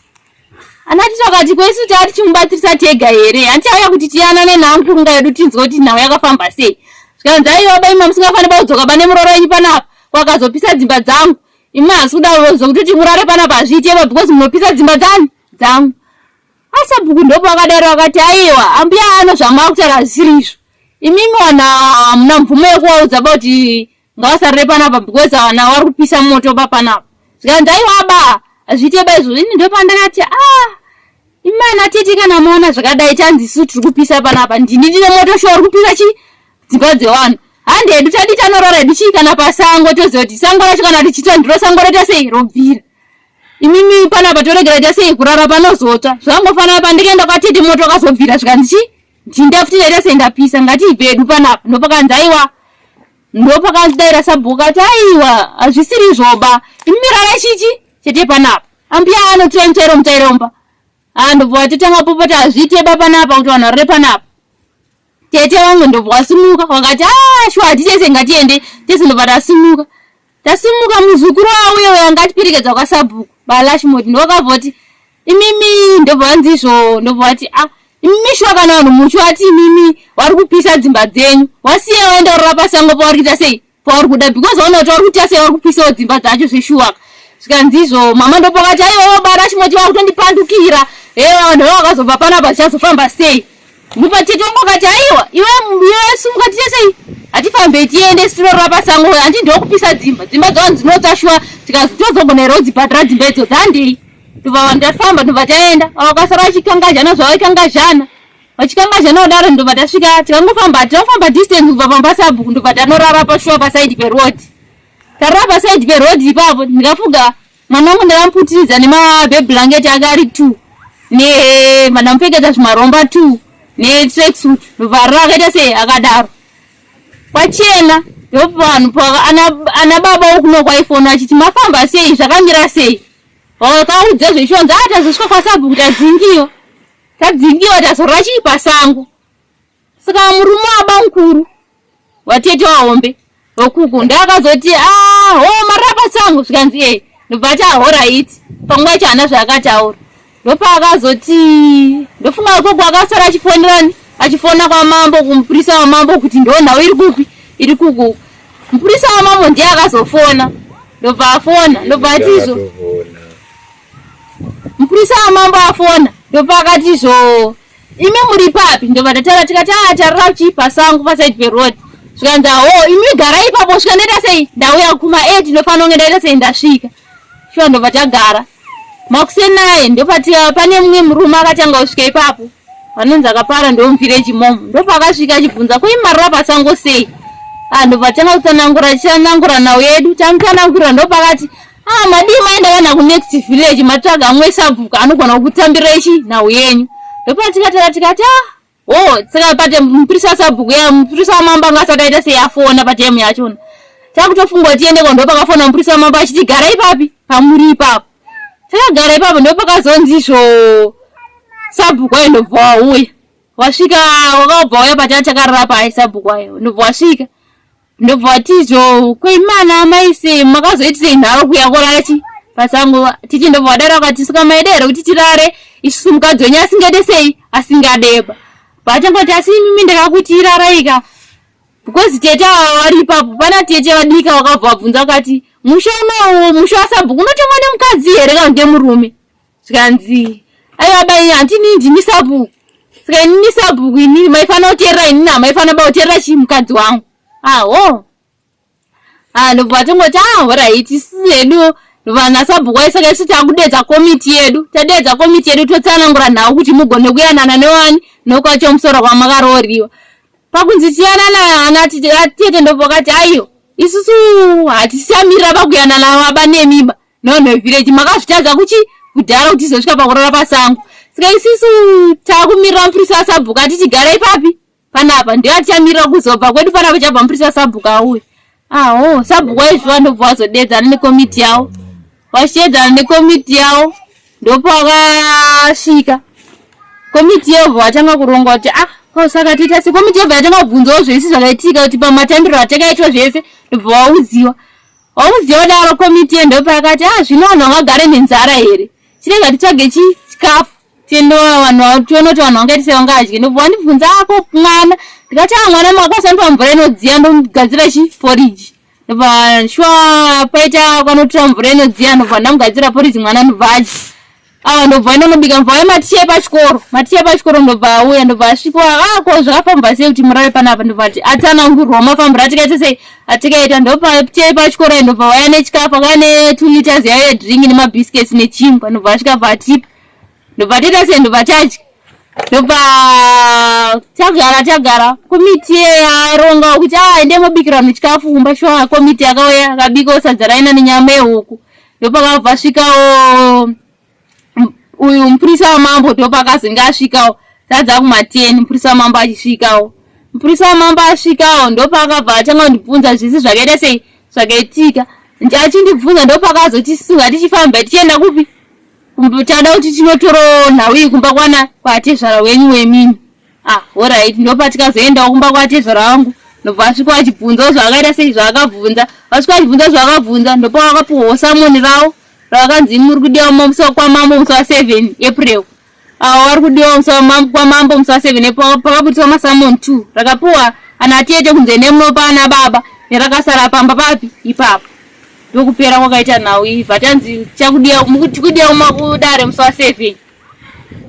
Ana tito akati kwesu taa tichimubatirisa tega here? Hanti auya kuti tiyanane naankurunga yedu tinzwe kuti nhau yakafamba sei. Zvikanzi aiwa bai mama musingafaniri kudzoka pane muroora wenyu panapa kwakazopisa dzimba dzangu. Imi hasi kuda zvekutoti murare panapa hazviite because munopisa dzimba dzani dzangu. Asabhuku ndopakadaro akati aiwa ambuya ano zvamaakutaura hazvisiri izvo. Imimi wana hamuna mvumo yekuvaudza ba kuti ngavasarire panapa because vana vari kupisa moto ba panapa zvikanzi aiwa ba hazviite ba izvozvo ini ndopandakati ah imana tete kana maona zvakadai tanzi isu tiri kupisa panapa ndini ndine moto shuwa uri kupisa chi dzimba dzevanhu handi hedu tadi tanorara hedu chii kana pasango toziva kuti sango racho kana richitsva ndiro sango roita sei robvira imimi panapa toregera ita sei kurara panozotsva zvangofanana pandikaenda kwatete moto wakazobvira zvikanzi chii ndinda futi ndaita sei ndapisa ngatiibve hedu panapa ndopakanzi aiwa ndopakandaira sabhuku ati aiwa hazvisiri izvoba imi rara chichi chete panapa ambuya anotora mutsvairo mutsvairomba ah ndobva watotanga popota hazviite ba panapa kuti vanhu varare panapa tete vangu ndobva wasimuka wakati ah shuwa hatitese ngatiende tese ndobva tasimuka Tasimuka muzukuru wauye uyo anga atiperekedza kwasabhuku baLashmoti ndokabva kuti imimi ndobva vanzi izvo ndobva vati ah imimi shuwa kana vanhu muchiwati imimi wari kupisa dzimba dzenyu wasiye waenda urora pasango pauri kuita sei pauri kuda because waona kuti wari kuita sei wari kupisawo dzimba dzacho zveshuwaka zvikanzi izvo mama ndopakati aiwa baLashmoti vakutondipandukira hee vanhu vavakazobva panapa zvichazofamba sei Mupa tete wangu akati aiwa iwe iwe sumuka tiite sei hatifambei tiende tinorora pasango handi ndokupisa dzimba dzimba dzavanhu dzinotsva shuwa tikazi tozogona here kudzibhadhara dzimba idzodzo handei ndobva vanhu tafamba ndobva taenda vakasara vachikangazhana zvavaikangazhana vachikangazhana kudaro ndobva tasvika tikangofamba tinofamba distance kubva pamba sabhuku ndobva tanorara pashuwa pasaidi peroad tarara pasaidi peroad ipapo ndikafuga Mwana wangu ndakamuputiridza nemabe blanket ake ari two ndamupfekedza zvimaromba two netracksuit ndobva akaita sei akadaro kwachena ndovanhu ana baba wokuno kwaifona achiti mafamba sei zvakamira sei vakaudza zveshonzi a tazosvika kwasabhuku tadzingiwa tadzingiwa tazorora chii pasango Saka murume wabamukuru watete wahombe wekuku ndakazoti ah ho marapa tsangu zvikanzi eh ndobva ati ahoraiti panguva yacho haana zvaakataura ndopaakazoti ndofunga ikoko akasara achifonerani achifona kwamambo kumupurisa wamambo kuti ndonhau iri kupi iri kuku mupurisa wamambo ndiye akazofona ndobva afona ndobva ati izvo mupurisa wamambo afona ndobva akati izvo imi muri papi ndobva tataura tikati aa tarira chii pasango paside peroad zvikanzi aho imi garai ipapo svika ndaita sei ndauya kuma 8 ndofanira kunge ndaita sei ndasvika shuwa ndobva tagara makuseni aye ndopati pane mumwe murume akatanga kusvika ipapo vanonzi akapara ndomuvillage momo ndopaakasvika achibvunza ko imi marira pasango sei ah ndobva tanga kutsanangura achitsanangura nhau yedu tamutsanangurira ndopakati Ah, madii maenda kana kunext village matsvaga mumwe sabhuku anogona kukutambira ichi nhau yenyu. Ndopatikatara tikati ah, oh, saka pate mupurisa sabhuku ya mupurisa wamambo anga asati aita sei afona patemu yachona. Takutofunga kuti tiende kwa ndopakafona mupurisa wamambo achiti gara ipapi pamuri ipapo. Takagara ipapo ndopakazonzi izvo sabhuku ayo ndobva wauya. Wasvika wakabva wauya patati takarara paye sabhuku ayo ndobva wasvika. Ndobva vati izvo kweimana amai sei makazoitirei nharo kuya korara chi pasango tichi ndobva vadaro vakati saka maida here kuti tirare isusu mukadzi wenyu asingade sei asingadeba vachangoti asi imimi ndakakuti iraraika Because tete ava vari ipapo, pana tete vadika vakabva vabvunza vakati, musha unowu musha wasabhuku unotongwa nemukadzi here kana ngemurume? Zvikanzi, aiwa bai handini ndini sabhuku. Saka inini sabhuku inini maifanira kuteerera inini hamaifanira ba kuteerera chii mukadzi wangu. Aho. Ah, ndobva tongoti ah horaiti isusu hedu vana sabhuku vaisaka isu takudeedza komiti yedu tadeedza komiti yedu totsanangura nhau kuti mugone kuyanana newani nokwachomusoro kwamakarooriwa pakunzi tiyanana ana tete ndobva vakati aiyo isusu hatichamirira pakuyanana baba nemimba nevanhu vevhireji makazvitadza kuchi kudhara kuti tizosvika pakurara pasango saka isusu takumirira mupurisa asabhuku atiti garai papi panapa ndiyo atichamirira kuzobva kwedu panapa chabva mupurisa sabhuku auya aho ah, sabhuku waizviwa ndobva wazodeedzana nekomiti yavo vachideedzana nekomiti yavo ndopavakasvika komiti yobva vatanga kuronga kuti ah ko saka toita se komiti yobva yatanga kubvunzawo zvese zvakaitika kuti pamatambiro atakaitwa zvese ndobva waudziwa waudziwa daro komiti ye ndopayakati ah zvino vanhu vangagare nenzara here chinenge titsvage chi chikafu tiendoa vanhu tione kuti vanhu vangaita sei vangadye ndobva wandibvunza ako mwana ndikati a mwana makwasandipa mvura inodziya ndomugadzira chi poriji ndobva shuwa paita kwanotora mvura inodziya ndobva ndamugadzira poriji mwana ndobva adya awa ndobva ndonobika mvura yematicha epachikoro maticha epachikoro ndobva auya ndobva asvika ah ko zvakafamba sei kuti murare panapa ndobva ati atsanangurwa mafambiro atikaita sei atikaita ndobva ticha epachikoro ayi ndobva vauya nechikafu akauya ne two liters yayo yedrink nemabiscuits nechingwa ndobva asvika bva atipa ndobva toita sei ndobva tadya ndobva tagara tagara komiti yaronga kuti ah ende mobikira vanhu chikafu kumba shuwa komiti yakauya akabikawo sadza raina nenyama yehuku ndopakabva svikawo uyu mupurisa wamambo ndopakazenge asvikawo sadza kumateni mupurisa wamambo achisvikawo mupurisa wamambo asvikawo ndopakabva atanga kundibvunza zvese zvakaita sei zvakaitika achindibvunza ndopakazotisunga tichifamba tichienda kupi Tada kuti tinotoro nhau iyi kumba kwana kwatezvara wenyu wemini. Ah, alright, ndopatikazoendawo kumba kwatezvara wangu. Ndobva asvika achibvunzawo zvaakaita sei zvaakabvunza. Vasvika achibvunza zvaakabvunza ndopa vakapuhwawo samoni ravo ravakanzi muri kudiwa musi kwamambo musi wa 7 April. Avo vari kudiwa musi kwamambo musi wa 7 April pakabudiswa masamoni 2 rakapuwa ana tete kunze nemunopa ana baba nerakasara pamba papi ipapo. Ndokupera kwakaita nhau iyi vatanzi chakudiya mukudiya kudare musi wa 7.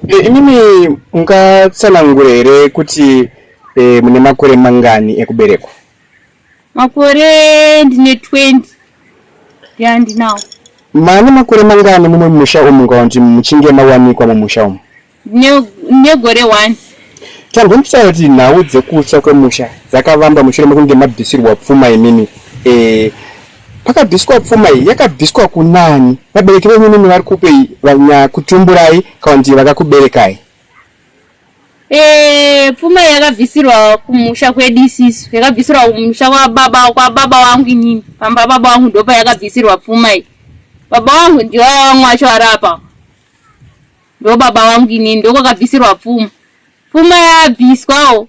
Eh, imimi mungatsanangura here kuti eh, mune makore mangani ekuberekwa? Makore ndine 20 yandinawo. Mane makore mangani mumwe mumusha umu kana kuti muchinge mawanikwa mumusha umu? Negore one. Tanzwa kuti nhau dzekutsva kwemusha dzakavamba mushure mekunge mabvisirwa pfuma imimi. E, pakabviswa pfuma iyi yakabviswa kunani? Vabereki venyu imimi vari kupi vanyakutumburai kana kuti vakakuberekai? E, pfuma iyi yakabvisirwa kumusha kwedu isisu, yakabvisirwa kumusha kwababa kwababa wangu inini, pamba baba wangu ndopayakabvisirwa pfuma iyi. Baba wangu ndiwo vamwe vacho vari apa. Ndo baba vangu inini ndokwakabvisirwa pfuma. Pfuma yabviswawo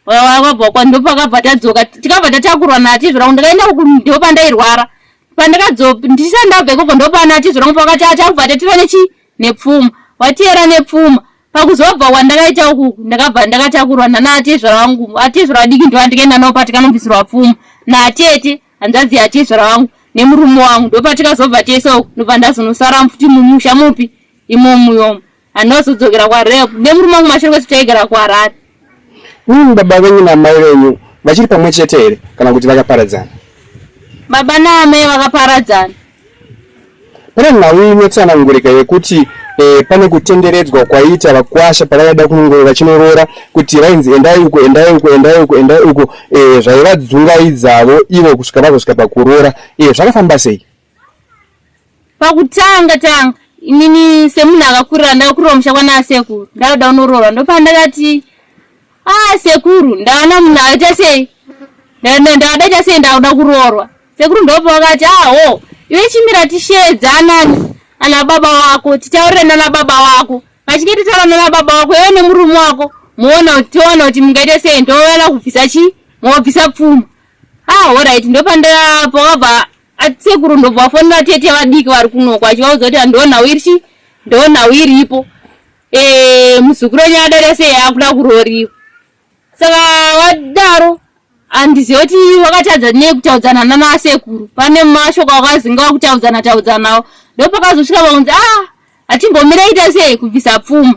wakabva kwa ndopakabva tadzoka tikabva tatakurwa natizvora ndakaenda uku ndopandairwara pandakadzoka ndisati ndabva ikoko ndopana atizvora pakati atakubva tatira nechi nepfuma watiyera nepfuma pakuzobva kwandakaita uku ndakabva ndakatakurwa nana atezvara vangu atezvara vadiki ndo andikaenda navo patikanobvisirwa pfuma natete hanzvadzi yatezvara vangu nemurume wangu ndopatikazobva tese uku ndobva ndazonosara futi mumusha mupi imomu yomu handizodzokera kuharare nemurume wangu mashure kwese taigara kuharare Mimi baba venyu namai venyu vachiri pamwe chete here kana kuti vakaparadzana? Baba naamai vakaparadzana. Pane nhau inotsanangurika yekuti eh, pane kutenderedzwa kwaiita vakwasha pavaida kunongove vachinoroora kuti vainzi endai uko endai uko endai uko endai uko eh, zvaivadzungaidzavo ivo kusvika vazosvika pakuroora eh, zvakafamba sei? Pakutanga tanga inini semunhu akakurira ndakakurira musha kwana asekuru ndakada kunoroorwa ndopandakati ah sekuru ndaona munhu akaita sei ndakadaita sei ndakuda kuroorwa sekuru ndopa vakati aho ah, iwe chimira tisheedze anani ana baba wako titaurire nana baba wako vachinge titaura nana baba wako iwe nemurume wako muona tiona kuti mungaite sei ndoona kubvisa chii mobvisa pfuma ah horait ndopandapakabva Asekuru ndobva vafonera tete vadiki vari kunoko achivaudza kuti ndonhau iri chi ndonhau iripo eh, muzukuru wenyu adada sei akuda kurooriwa saka vadaro Handizive kuti wakatadza nei kutaudzana nana sekuru. Pane mashoko akazinga wakutaudzana taudzanawo. Ndopakazosvika pakunzi ah hatimbomirei ita sei kubvisa pfuma.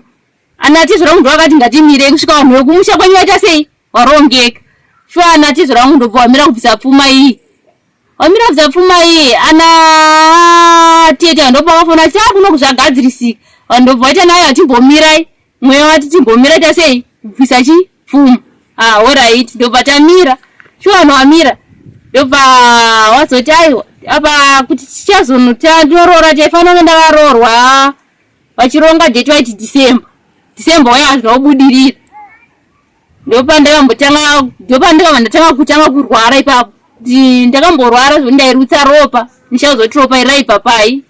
Ana tezvara vangu ndovakati ngatimirei kusvika vanhu vekumusha kwenyu vaita sei warongeka. Shuwa ana tezvara vangu ndobva wamira kubvisa pfuma iyi. Wamira kubvisa pfuma iyi ana tete ndopakafona achiti ah kuno kuzvagadzirisika. Vanhu ndobva vaita nayo hatimbomirai. Mweya wati timbomira ita sei kubvisa chi pfuma. Ah alright ndobva tamira. Shuwa vanhu wamira. Ndobva wazoti aiwa apa kuti tichazonotoroora taifanira kunge ndakaroorwa vachironga date vaiti December. December waya hazvina kubudirira. Ndopandakambotanga ndopandakabva ndatanga kutanga kurwara ipapo. Ndakamborwara zvekuti ndairutsa ropa ndichazoti ropa iri raibva pai.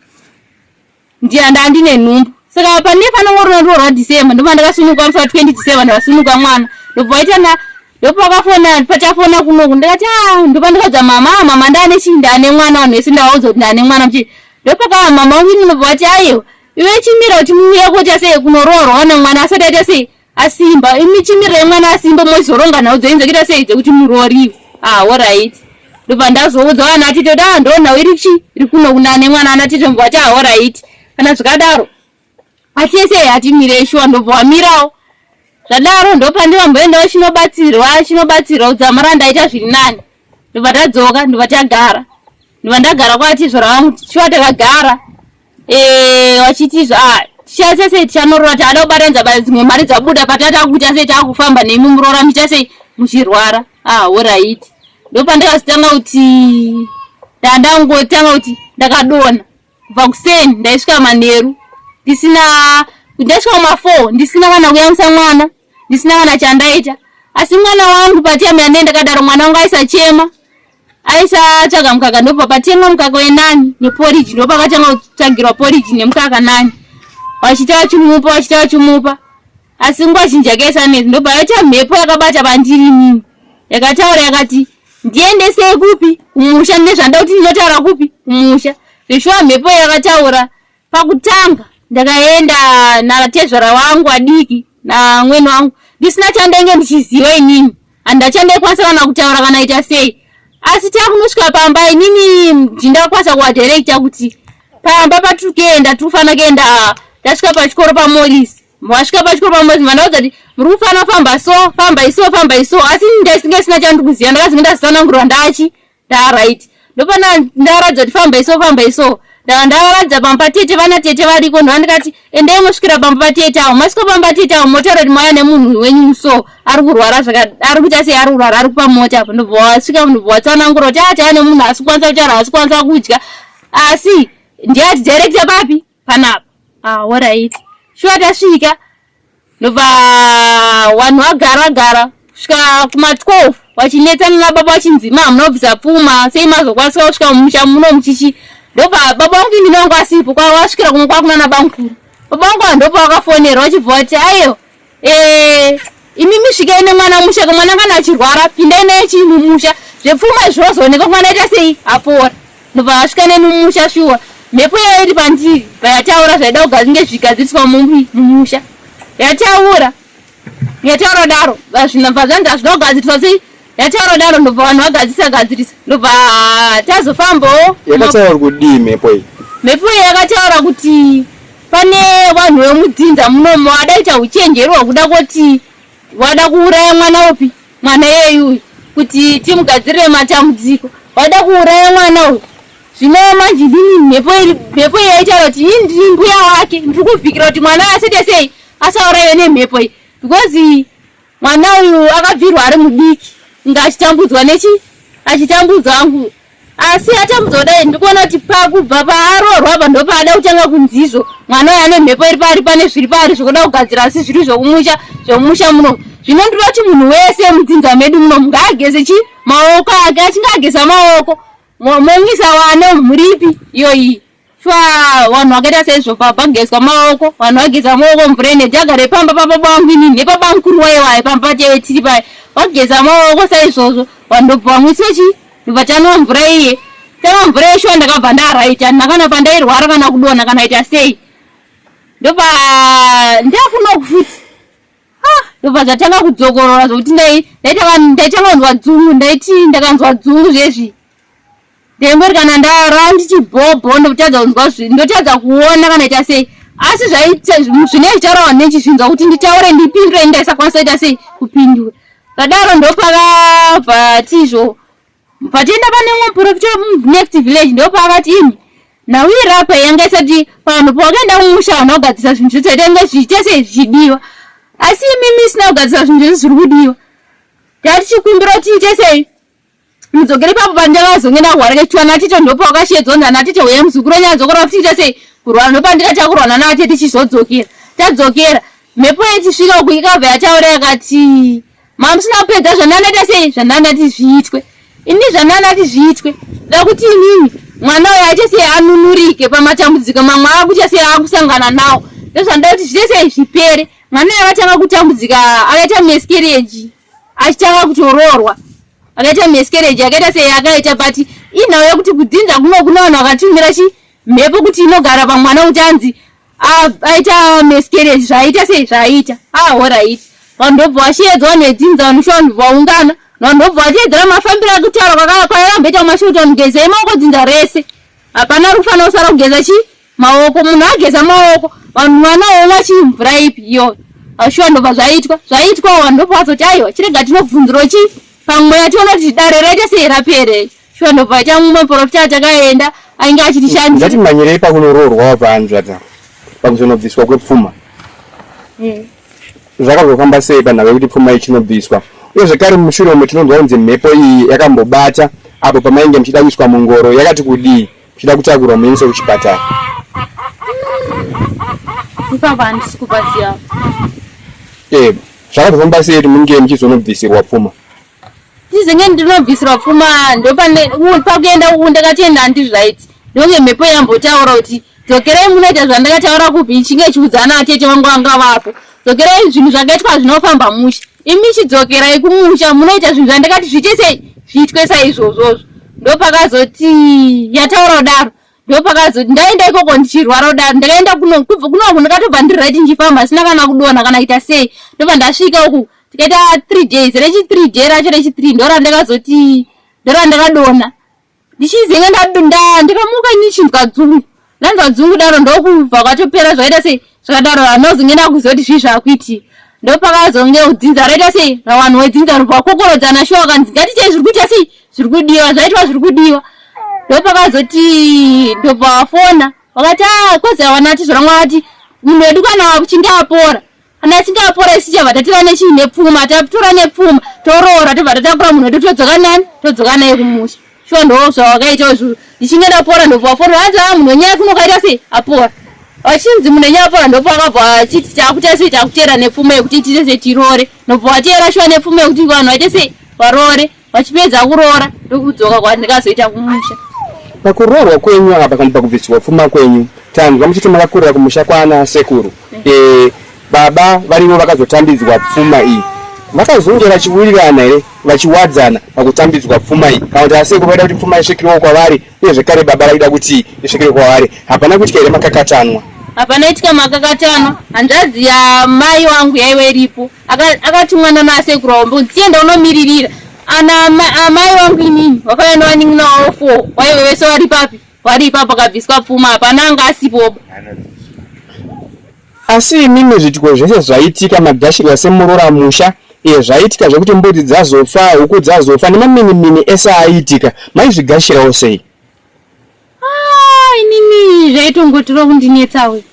Ndiya ndandine nhumbu. Saka pane panongoroorwa December ndobva ndakasununguka musi wa 20 December ndakasununguka mwana. Ndobva waita na ndopakafona pachafona kunoku ndikati ah ndopandikaudza mama ah, mama ndane chii ndane mwana vanhu vese ndavaudza kuti ndane mwana muchii ndopakava mama wangu ini ndobva vati aiwa iwe chimira kuti muuye koita sei kunoroorwa kana mwana asati aita sei asimba imi chimirai mwana asimba mozoronga nhau dzenyu dzekuita sei dzekuti murooriwe ah orit ndobva ndazoudza vana atete kuti ah ndo nhau iri chi iri kuno kunane mwana ana tete ndobva vati ah orit kana zvikadaro atese hatimirei shuwa ndobva wamirawo zvadaro ndopandivamboendawo chinobatsirwa chinobatsirwa kudzamara ndaita zviri nani ndobva tadzoka ndobva tagara ndobva ndagara kwatizvara vangu shuwa takagara Eh, vachiti ah, tichaita sei tichanoroora taada kubatanidza ba dzimwe mari dzabuda patata kuita sei taakufamba nemi muroora muchiita sei muchirwara ah orit ndopandakazotanga kuti ndandangotanga kuti ndakadona kubva kuseni ndaisvika manheru ndisina ndaisvika kuma four ndisina kana kuyamwisa mwana ndisina kana chandaita asi mwana wangu patime yandee ndakadaro mwana wangu aisachema aisatsvaga mukaka ndobva patengwa mukaka wenani neporiji ndopakatanga kutsvagirwa poriji nemukaka nani vachiita vachimupa vachiita vachimupa asi nguva zhinji yake aisanetsa ndobva yaita mhepo yakabata pandiri inini yakataura yakati ndiendesei kupi kumusha ndine zvandida kuti ndinotaura kupi kumusha zveshuwa mhepo yakataura Pakutanga ndakaenda natezvara wangu adiki namwene wangu ndisina chandainge ndichiziva inini handachandaikwanisa kana kutaura kana ita sei asi takunosvika pamba inini ndakwanisa kuwadirecta kuti pamba patiri kuenda tiri kufanira kuenda tasvika pachikoro pamorisi wasvika pachikoro pamorisi mandaudza kuti muri kufanira famba so famba iso famba iso asi ndaisinge sina chandiri kuziva ndakazinge ndazitsanangurwa ndachi ndaright ndopana ndaratidza kuti famba iso famba iso ndava ndavaratidza pamba patete vana tete variko ndova ndikati endai mosvikira pamba patete avo masvika pamba patete avo motaura kuti mauya nemunhu wenyu so ari kurwara zvaka ari kuita sei ari kurwara ari kupa mota apo ndobva wasvika ndobva watsanangura kuti ati ane munhu asi kukwanisa kutaura asi kukwanisa kudya asi ndiye ati director papi panapa ah orit shuwa tasvika ndobva vanhu vagara gara kusvika kuma 12 vachinetsana nababa vachinzi ma hamuna kubvisa pfuma sei mazokwanisa kusvika mumusha muno muchichi ndobva baba vangu ini vangu asipo kwavasvikira kumwe kwakunana bamukuru baba vangu ava ndobva vakafonerwa vachibva vati aiyo eh, imimi svikai nemwana musha ka mwana kana achirwara pindai naye chii mumusha zvepfuma izvi zvozoonekwa mwana aita sei apora ndobva vasvika neni mumusha shuwa mhepo yayo iri pandiri payataura zvaida kugazinge zvigadziriswa mumusha yataura yataura daro zvinobva zvanzi hazvida kugadziriswa sei yataura daro ndobva vanhu vagadzirisa gadzirisa ndobva tazofambawo yakataura kudii mhepo iyi mhepo iyi yakataura kuti pane vanhu vemudzinza munomo vadaita uchenjeri hwekuda kuti wada kuuraya mwana upi mwana iyeyu uyu kuti timugadzirire matambudziko wada kuuraya mwana uyu zvino manje ndini mhepo iri mhepo iyi yaitaura kuti ini ndiri mbuya wake ndiri kuvhikira kuti mwana asete sei asauraiwe nemhepo iyi because mwana uyu akabvirwa ari mudiki inga achitambudzwa nechi achitambudzwa angu asi atambudzwa kudai ndikuona kuti pakubva paaroorwa apa ndopaada kutanga kunzi izvo mwana uyu ane mhepo iri paari pane zviri paari zvekuda kugadzira asi zviri zvokumusha zvomusha muno zvino ndinoda kuti munhu wese mudzinza medu muno ngaageze chi maoko ake achinge ageza maoko momwisa wana muripi iyoyi Shuwa vanhu vakaita seizvo pagezwa maoko vanhu vageza maoko mvura ine jaga repamba pababa vangu inini nepabamukuru waye waye pamba teve tiri paye vageza maoko saizvozvo vanhu ndobva vamwiswa chii ndobva tanwa mvura iye tanwa mvura iye shuwa ndakabva ndaraita handina kana pandairwara kana kudonha kana ita sei ndobva ndakunoku futi ah. Ndobva zvatanga kudzokorora zvokuti ndai ndaitanga kunzwa dzungu ndaiti ndakanzwa dzungu zvezvi. Ndengori kana ndarara ndichibhobho ndotadza kunzwa ndotadza kuona kana ita sei. Asi zvaita zvine zvicharawa nechizvinzwa kuti nditaure ndipindure ndaisakwanisa ita sei kupindura. Zvadaro ndopakabva tizvo Patienda pane umwe muprofita wemunext village ndopaakati imi nhau iri apa yanga isati panhu pawakaenda kumusha vanhu vagadzirisa zvinhu zvese zvaitanga zvichiita sei zvichidiwa asi imimi isina kugadzirisa zvinhu zvese zviri kudiwa tatichikumbira kuti tiite sei mudzokere ipapo pandakazonge ndakuhwara kechiwa natete ndopawakashedzwa nzi anatete huya muzukuru wenyu adzokera kuti tiite sei kurwara ndopandikatanga kurwa natete tichizodzokera tadzokera mhepo yechisvika uku ikabva yataura yakati Mamusina kupedza zvandandaita sei zvandandati zviitwe ini zvandandati zviitwe da kuti inini mwana uyo aite sei anunurike pamatambudziko mamwe akuita sei akusangana nawo ndozvandoda kuti zviite sei zvipere mwana uyo akatanga kutambudzika akaita miscarriage achitanga kutoroorwa akaita miscarriage akaita sei akaita but inhau yekuti kudzinza kuno kune vanhu vakatumira chi mhepo kuti inogara pamwana kuti anzi aita miscarriage zvaaita sei zvaaita ah horaiti vanhu ndobva vashedzwa vanhu vedzinza vanhu shuwa vanhu vaungana vanhu ndobva vateedzera mafambiro akutaura kwayakamboita kumashure kuti vanhu gezai maoko dzinza rese hapana ari kufanira kusara kugeza chii maoko munhu ageza maoko vanhu vana omwa chii mvura ipi iyoyo ashuwa ndobva zvaitwa zvaitwa vanhu ndobva vazoti aiwa chirega tinobvunziro chii pamweya tiona kuti dare raita sei rapere Shuwa ndobva cha mumwe muprofita atakaenda ainge achitishandisa. Ngatimhanyirei pakunoroorwa pahanzvadzi pakuzonobviswa kwepfuma. Mm. Zvakazofamba sei panhau yekuti pfuma ichinobviswa? Uye zvekare mushure umu tinonzwa kunzi mhepo iyi yakambobata apo pamainge muchida kuiswa mungoro yakati kudii muchida kutakurwa muendeswe kuchipatara. Ipapa handisi kupaziva. Eh, zvakazofamba sei kuti munge muchizonobvisirwa pfuma? Ndizenge ndinobvisirwa pfuma ndopane pakuenda uku ndakatenda handi right ndonge mhepo yambotaura kuti dzokerai munoita zvandakataura kupi ichinge chiudzana atete vangu vanga vapo dzokerai zvinhu zvakaitwa zvinofamba mushe imi chidzokerai kumusha munoita zvinhu zvandakati zviite sei zviitwe saizvozvozvo ndopakazoti yataura kudaro ndopakazoti ndaenda ikoko ndichirwara kudaro ndakaenda kuno kubva kunoku ndakatobva ndiri right ndichifamba asina kana kudonha kana kuita sei ndobva ndasvika uku tikaita three days rechi three day racho rechi three ndorandakazoti ndorandakadonha ndichizenga ndikamuka ndichinzwa dzungu ndanzwa dzungu daro ndokubva kwatopera zvaita sei zvakadaro handozonge ndakuziva kuti zvii zvakuitika ndopakazonge dzinza raita sei rawanhu wedzinza rubva kokorodzana shuwa vakanzi ngatiitei zviri kuita sei zviri kudiwa zvaitwa zviri kudiwa ndopakazoti ndobva wafona vakati ah, kozi awana atizorangwa vati munhu wedu kana achinge apora kana achinge apora isu tichabva tatora nechii nepfuma tatora nepfuma toroora tobva tatakura munhu wedu todzoka nani todzoka naye kumusha shuwa ndo zvawakaita izvozvo ndichinge ndapora ndobva wafona hanzi a ah, munhu wenyaya kuno kaita sei apora vachinzi munhu wenyaya apora ndobva wakabva achiti takuita sei takuteera nepfuma yekuti tiite sei tiroore ndobva wateera shuwa nepfuma yekuti vanhu vaite sei varoore vachipedza kuroora ndokudzoka kwandikazoita kumusha pakuroorwa kwenyu apa kana pakubvisirwa pfuma kwenyu tanzwa muchiti makakurira kumusha kwana sekuru e, baba varivo vakazotambidzwa pfuma iyi vakazonge vachiwirirana here vachiwadzana pakutambidzwa pfuma iyi kana kuti asekuru vaida kuti pfuma isvikirewo kwavari uye zvekare baba vaida kuti isvikire kwavari hapana kuitika here makakatanwa hapana itika makakatanwa hanzvadzi yamai wangu yaiva iripo akatumwa nana asekuru wavo mbudzi tienda unomiririra ana amai wangu inini vakauya nevanin'ina wavo four waive vese vari papi vari ipapo pakabviswa pfuma hapana anga asipoba asi imimi zvitiko zvese zvaitika magashirwa semuroora musha iye zvaitika zvekuti mbudzi dzazofa huku dzazofa nemaminimini ese aiitika maizvigashirawo sei Ah, inini zvaitongotiro kundinetsa we.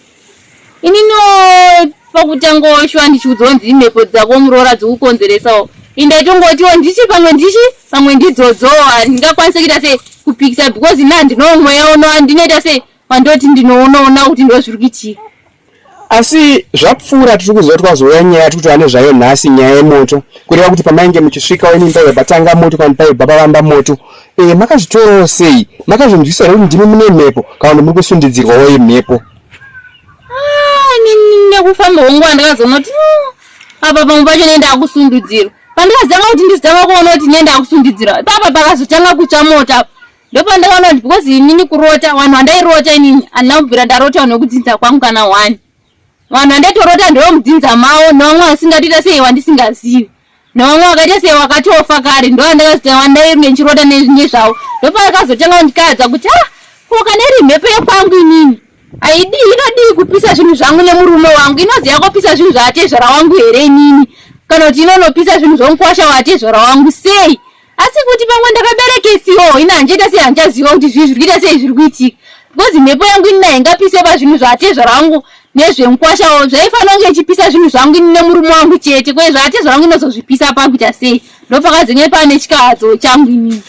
Inini pakutanga shuwa ndichiudzwa kunzi imhepo dzako muroora dzikukonzeresawo. Ini ndaitongotiwo ndichi pamwe ndichi pamwe ndidzodzo handingakwanise kuita sei kupikisa because ini handinowo mweya uno andinoita sei wandoti ndinoonaona kuti ndo zviri kuitika. Asi zvapfuura tiri kuziva kuti kwazouya nyaya tiri kutaura nezvayo nhasi nyaya yemoto kureva kuti pamainge muchisvikawo imi paibva patanga moto kana paibva pavamba moto e, makazvitorawo sei makazvinzwisa here kuti ndimi mune mhepo kana kuti muri kusundidzirwawo yemhepo ah, nekufamba kwenguva ndakazoona kuti hmm, apa pamwe pacho nenda akusundidzirwa pandakazotanga kuti ndizotanga kuona kuti nenda akusundidzirwa ipapa pakazotanga kutsva moto apa ndopandakaona kuti because inini kurota vanhu vandairota inini handina kubvira ndarota vanhu vekudzinza kwangu kana one Vanhu vandaitorota ndevemudzinza mavo nevamwe vasingatoita sei vandisingazivi nevamwe vakaita sei vakatofa kare ndovandakazotandainge ndichirota nezvavo ndopavakazotanga kundikadza kuti ah ko kana iri mhepo yekwangu inini haidii inodii kupisa zvinhu zvangu nemurume wangu inozi yakopisa zvinhu zvaatezvara wangu here inini kana kuti inonopisa zvinhu zvomukwasha waatezvara wangu sei asi kuti pamwe ndakaberekesiwo ini handichaita sei handichaziva kuti zvii zviri kuita sei zviri kuitika because mhepo yangu ini nayo ingapise pazvinhu zvaatezvara wangu nezvemukwashawo zvaifanira kunge ichipisa zvinhu zvangu ini nemurume wangu chete kwee zvaatezvara wangu inozozvipisa pakuita sei ndopakazenge pane chikahadzo changu inini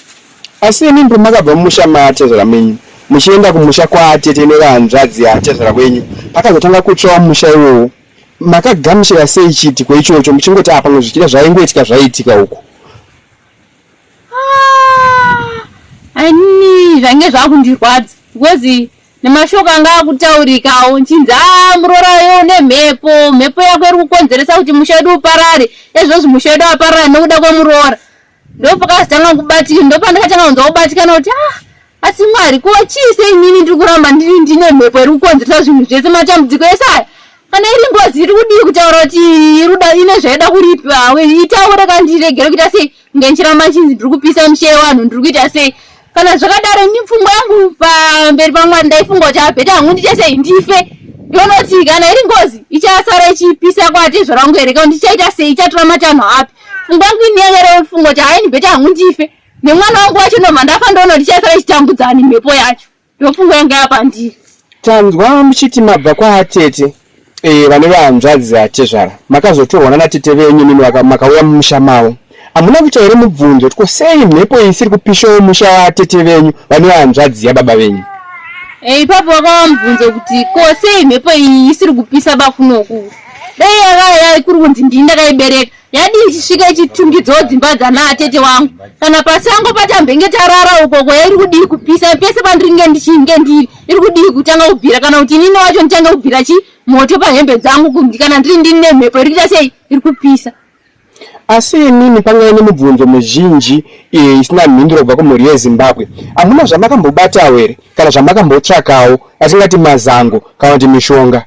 asi imi mbo makabva mumusha maatezvara menyu muchienda kumusha kwaatete nevahanzvadzi yaatezvara wenyu pakazotanga kutsvawo musha iwowo makagamuchira sei chiitiko ichocho muchingoti apa pamwe zvichida zvaingoitika zvaiitika uku Ah, ini zvainge zvakundirwadza because nemashoko anga akutaurikawo nchinzi a ah, muroora yo nemhepo mhepo yako iri kukonzeresa kuti musha wedu uparare ezvozvi musha wedu waparara nekuda kwemuroora ndopakazotanga kubatika ndopandakatanga kunzwa kubatikana kuti ah asi mwari ko chii sei inini ndiri kuramba ndiri ndine mhepo iri kukonzeresa zvinhu zvese matambudziko ese aya kana iri ngozi iri kudii kutaura kuti iruda ine zvaida kuripa itaure kana ndiregere kuita sei kunge ndichiramba chinzi ndiri kupisa misha yevanhu ndiri kuita sei kana zvakadaro ini pfungwa yangu pamberi pamwari ndaifunga kuti abheta hangu ndiite sei ndife ndionoti kana iri ngozi ichasara ichipisa kwatezvara wangu here kana ndichaita sei ichatora matanho api pfungwa yangu ini yanga iri pfungwa kuti haini bheta hangu ndife nemwana wangu wacho ndobva ndafa ndoona kuti ichasara ichitambudzani mhepo yacho ndopfungwa yanga yapandiri tanzwa muchiti mabva kwaatete e, vane vahanzvadzi atezvara makazotorwa nanatete venyu imimi makauya mumusha mavo hamuna kuita here mubvunzo kuti ko sei mhepo iyi isiri kupishawo musha waatete venyu vane vahanzvadzi yababa venyu e, ipapo wakava mubvunzo kuti ko sei mhepo iyi isiri kupisa bakunoku dai yakaya kuri kunzi ndini ndakaibereka yadii ichisvika ichitungidzawo dzimba dzana atete wangu kana pasango patambenge tarara ukoko iri kudii kupisa pese pandiringe ndichinge ndiri iri kudii kutanga kubvira kana kuti inini wacho ndichange kubvira chi moto pahembe dzangu kana ndiri ndini nemhepo iri kuita sei iri kupisa asi inini pangave nemubvunzo mizhinji eh, isina mhinduro kubva kumhuri yezimbabwe hamuna zvamakambobatawo here kana zvamakambotsvakawo atingati mazango kana kuti mishonga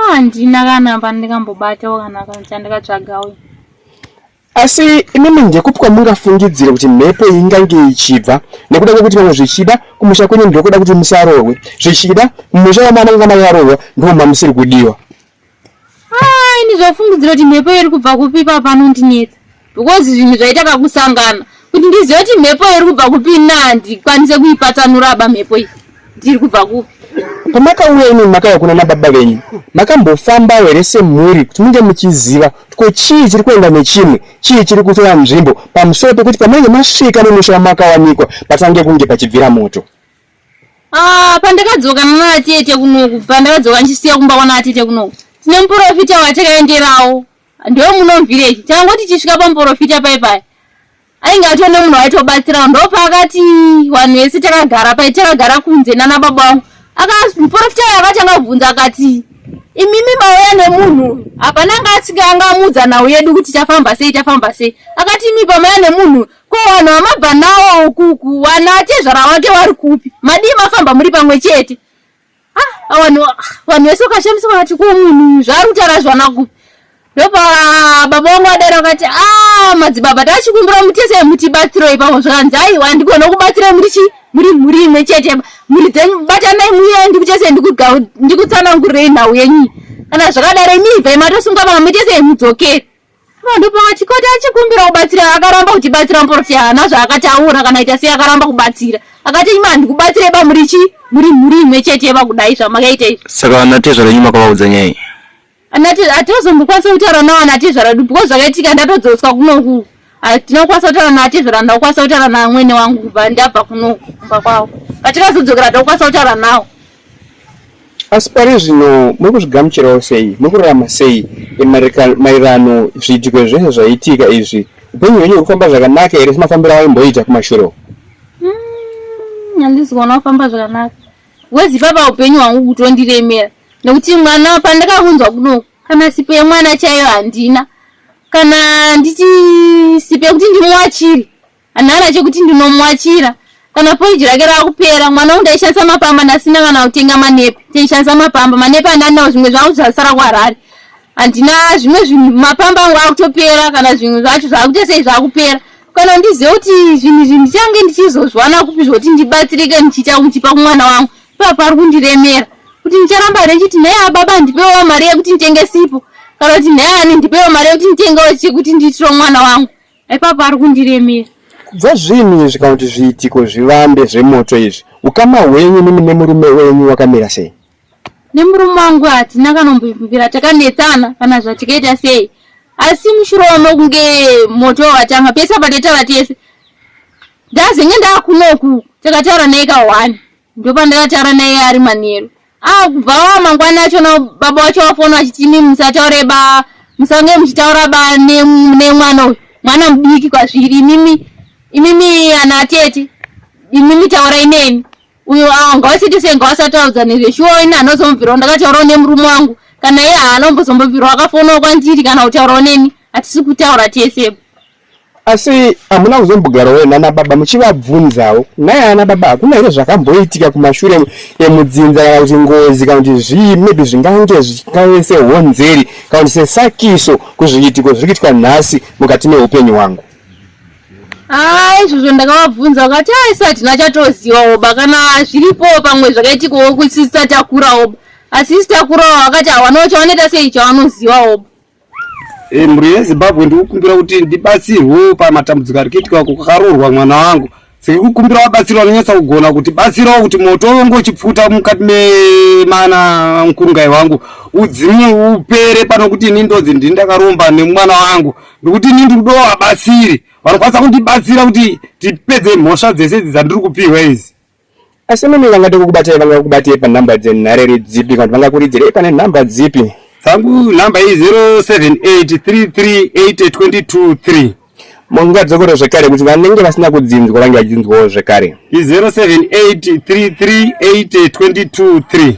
Ah, handina kana pandikambobatawo kana chandikatsvagawo. Asi imimi ndekupi kwamungafungidzire kuti mhepo iyi ingange ichibva nekuda kwekuti pamwe zvichida kumusha kwenyu ndokuda kuti musaroorwe zvichida mumusha wamanga makaroorwa ndimo mamusiri kudiwa. Ah, ini zvafungidzira kuti mhepo iri kubva kupi ipapa panondinetsa because zvinhu zvaita kakusangana kuti ndizive kuti mhepo iri kubva kupi na handikwanise kuipatsanura ba mhepo iyi ndiri kubva kupi pamakauya imi makauya kuna nababa venyu makambofambawo here semhuri kuti munge muchiziva kuti ko chii chiri kuenda nechimwe chii chiri kutora nzvimbo pamusoro pekuti pamunenge masvika nemusha wamakawanikwa patange kunge pachibvira moto Ah, pandakadzoka nana tete kunoku pandakadzoka ndichisiya kumba kwana tete kunoku tine muprofita watakaenderawo ndiwe muno village tangoti tichisvika pamuprofita pai pai ainge atone munhu waitobatsirawo ndopaakati vanhu vese takagara pai takagara kunze nana baba vangu muprofita uyo akatanga kubvunza akati imimi mauya nemunhu hapana anga asika anga amuudza nhau yedu kuti tafamba sei tafamba sei akati imi pamauya nemunhu ko vanhu vamabva nawo ukuku vana tezvara wake vari kupi madii mafamba muri pamwe chete ah, vanhu ah, vanhu vese vakashamiswa vakati ko munhu zvaari kutaura zvana kupi ndopa baba vangu vadaro vakati a ah, madzibaba tachikumbira mutese mutibatsiro ipapo zvakanzi aiwa ndigona kubatsirai muri chi muri mhuri imwe chete mhuri dzenyu batanai muye ndikutese ndikutsanangurirei nhau yenyu kana zvakadaro imi ibvai matosunga vamwe mutese mudzokere Ndopakachikoti achikumbira kubatsira akaramba kutibatsira muprofita haana zvaakataura kana ita sei akaramba kubatsira akati imi handikubatsirei ba muri chi muri mhuri imwe chete yeva kudai zvamakaita izvi saka vanatezvara venyu makavaudza nyaya iyi hatizombokwanisa kutaura navo anatezvara vedu because zvakaitika ndatodzoswa kunoku hatina kukwanisa kutaura naatezvara ndakukwanisa kutaura naamwene wangu kubva ndabva kunoku kumba kwavo patikazodzokera takukwanisa kutaura navo Asi pari zvino muri kuzvigamuchirawo sei? Muri kurarama sei maererano zviitiko zvese zvaitika izvi? Upenyu hwenyu huri kufamba zvakanaka here semafambiro awaimboita kumashure uko? Hmm, handisi kuona kufamba zvakanaka. Wezi baba upenyu hwangu kutondiremera nekuti mwana pandakaunzwa kunoku kana sipo yemwana chaiyo handina kana ndichi sipo yekuti ndimuwachire handina chekuti ndinomuwachira. Kana porridge rake rakupera, mwana wangu ndaishandisa mapamba ndasina kana kutenga manepi. Taishandisa mapamba, manepi andanawo zvimwe zvangu zvasara kuHarare. Handina zvimwe zvinhu, mapamba angu akutopera kana zvimwe zvacho zvakuita sei zvakupera. Kana ndizive kuti zvinhu izvi ndichange ndichizozviwana kupi zvekuti ndibatsirike ndichiita kuchipa kumwana wangu. Ipapo pari kundiremera. Kuti ndicharamba here ndichiti nhai ababa ndipewo mari yekuti nditenge sipo kana kuti nhai ani ndipewo mari yekuti nditengewo chekuti ndiitire mwana wangu. Ipapo ari kundiremera. Kubva zvinhu izvi kana kuti zviitiko zvivambe zvemoto izvi, ukama hwenyu imimi nemurume wenyu wakamira sei? Nemurume wangu hatina kana kumbobvira takanetsana kana zvatikaita sei, asi mushure mekunge moto watanga pese apa taitaura tese, ndazenge ndakunoku takataura naye kahwani ndopandakataura naye ari manheru ah kubva wa mangwana achona baba wacho wafona vachiti imi musataure ba musange muchitaura ba nemwana uyu mwana mudiki kwazviri imimi imimi ana tete imimi taurai neni uyo ah, ngawasiti sei ngawasataudza nezveshuwa ini hanozomubvirawo ndakataurawo nemurume wangu kana iye haana kumbozombobvirawo akafonawo kwandiri kana kutaurawo neni hatisi kutaura tese Asi hamuna kuzombogarawo nana baba muchivabvunzawo nhai ana baba hakuna here zvakamboitika kumashure emudzinza kana kuti ngozi kana kuti zvii maybe zvingange zvichingave sehonzeri kana kuti sesakiso kuzviitiko zviri kuitwa nhasi mukati meupenyu hwangu? Haa izvozvo ndakavabvunza vakati haa isu hatina chatozivawo ba kana zviripo pamwe zvakaitikawo kusisa takurawo ba asi isu takurawo vakati hawanawo chavanoita sei chavanozivawo ba. E, mhuri yezimbabwe ndikukumbira kuti ndibatsirwewo pamatambudziko ari kuitika uko kwakaroorwa mwana wangu saka kukumbira vabatsiri vanonyatsa kugona kuti batsirawo kuti moto wangu uchipfuta mukati memana mukurungai wangu udzimwe upere pano kuti ini ndodzi ndini ndakaromba nemwana wangu ndikuti ini ndikudawo vabatsiri vanokwanisa kundibatsira kuti tipedze mhosva dzese idzi dzandiri kupihwa idzi Asi imimi vangade kukubatai vangakubatei panhamba dzenharere dzipi kana kuti vangakuridzirei pane nhamba dzipi? Dzangu nhamba iyi 0783382223. Mungadzokore zvekare kuti vanenge vasina kudzinzwa vange vachinzwawo zvekare. I0783382223.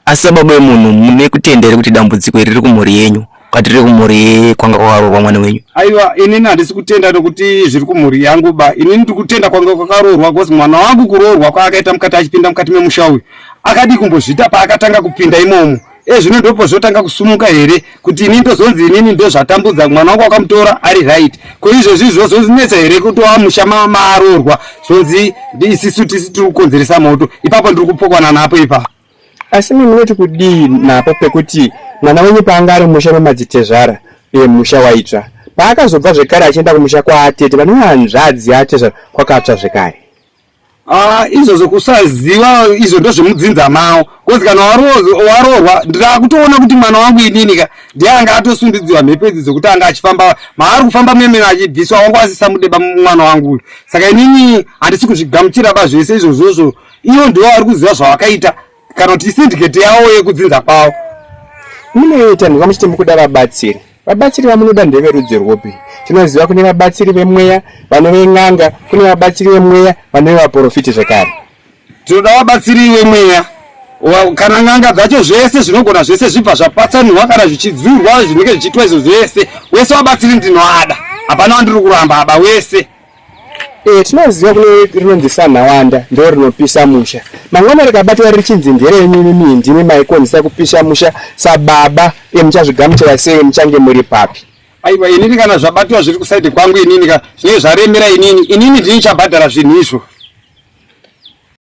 Asi sababa vemunhu mune kutenda here kuti dambudziko iri riri kumhuri yenyu kati riri kumhuri kwanga kwakaroorwa mwana wenyu? Aiwa, inini handisi kutenda nokuti zviri kumhuri yangu ba. Inini ndiri kutenda kwanga kwakaroorwa because mwana wangu kuroorwa kwaakaita mukati achipinda mukati memusha uyu akadii kumbozviita paakatanga kupinda imomo. Ezvino ndopo zvotanga kusumuka here kuti inini ndozonzi inini ndozvatambudza mwana wangu wakamutora ari right. Ko izvezvi zvozonetsa here kuti wamusha maaroorwa zvonzi isisu tisi tiri kukonzeresa moto ipapo ndiri kupokwana napo ipapo. Asi imi munoti kudii napo pekuti mwana wenyu paanga ari mumusha memadzitezvara uye musha waitsva, paakazobva zvekare achienda kumusha kwaatete vanove hanzvadzi yaatezvara kwakatsva zvekare? Ah, izvozvo kusaziva izvo ndozvemudzinza mavo bcause kana waroorwa ndakutoona kuti mwana wangu inini ka ndiye anga atosundidziwa mhepo idzi dzekuti anga achifamba maari kufamba meme achibviswa wangu asisamudeba mwana wangu uyu saka inini handisi kuzvigamuchira ba zvese izvozvozvo Ivo ndivo vari kuziva zvavakaita kana kuti isindiketi yavo yekudzinza kwavo. Munoita nhika muchiti mukuda vabatsiri. Vabatsiri vamunoda ndeverudzi rwupi? Tinoziva kune vabatsiri vemweya vanove n'anga, kune vabatsiri vemweya vanove vaporofiti zvekare. Tinoda vabatsiri vemweya kana n'anga dzacho zvese zvinogona zvese zvibva zvapatsanurwa kana zvichidzurwa zvinenge zvichiitwa izvo zvese wese vabatsiri ndinoada hapana wandiri kuramba aba wese Eh, tinoziva kune rinonzi sanhawanda ndo rinopisa musha. Mangwana rikabatwa richinzi nderenyu imimi ndimi maikonzesa kupisa musha sababa eh, muchazvigamuchira sei muchange muri papi? Aiwa inini kana zvabatwa zviri kusaidi kwangu inini ka zvinenge zvaremera inini inini ndini chabhadhara zvinhu izvo.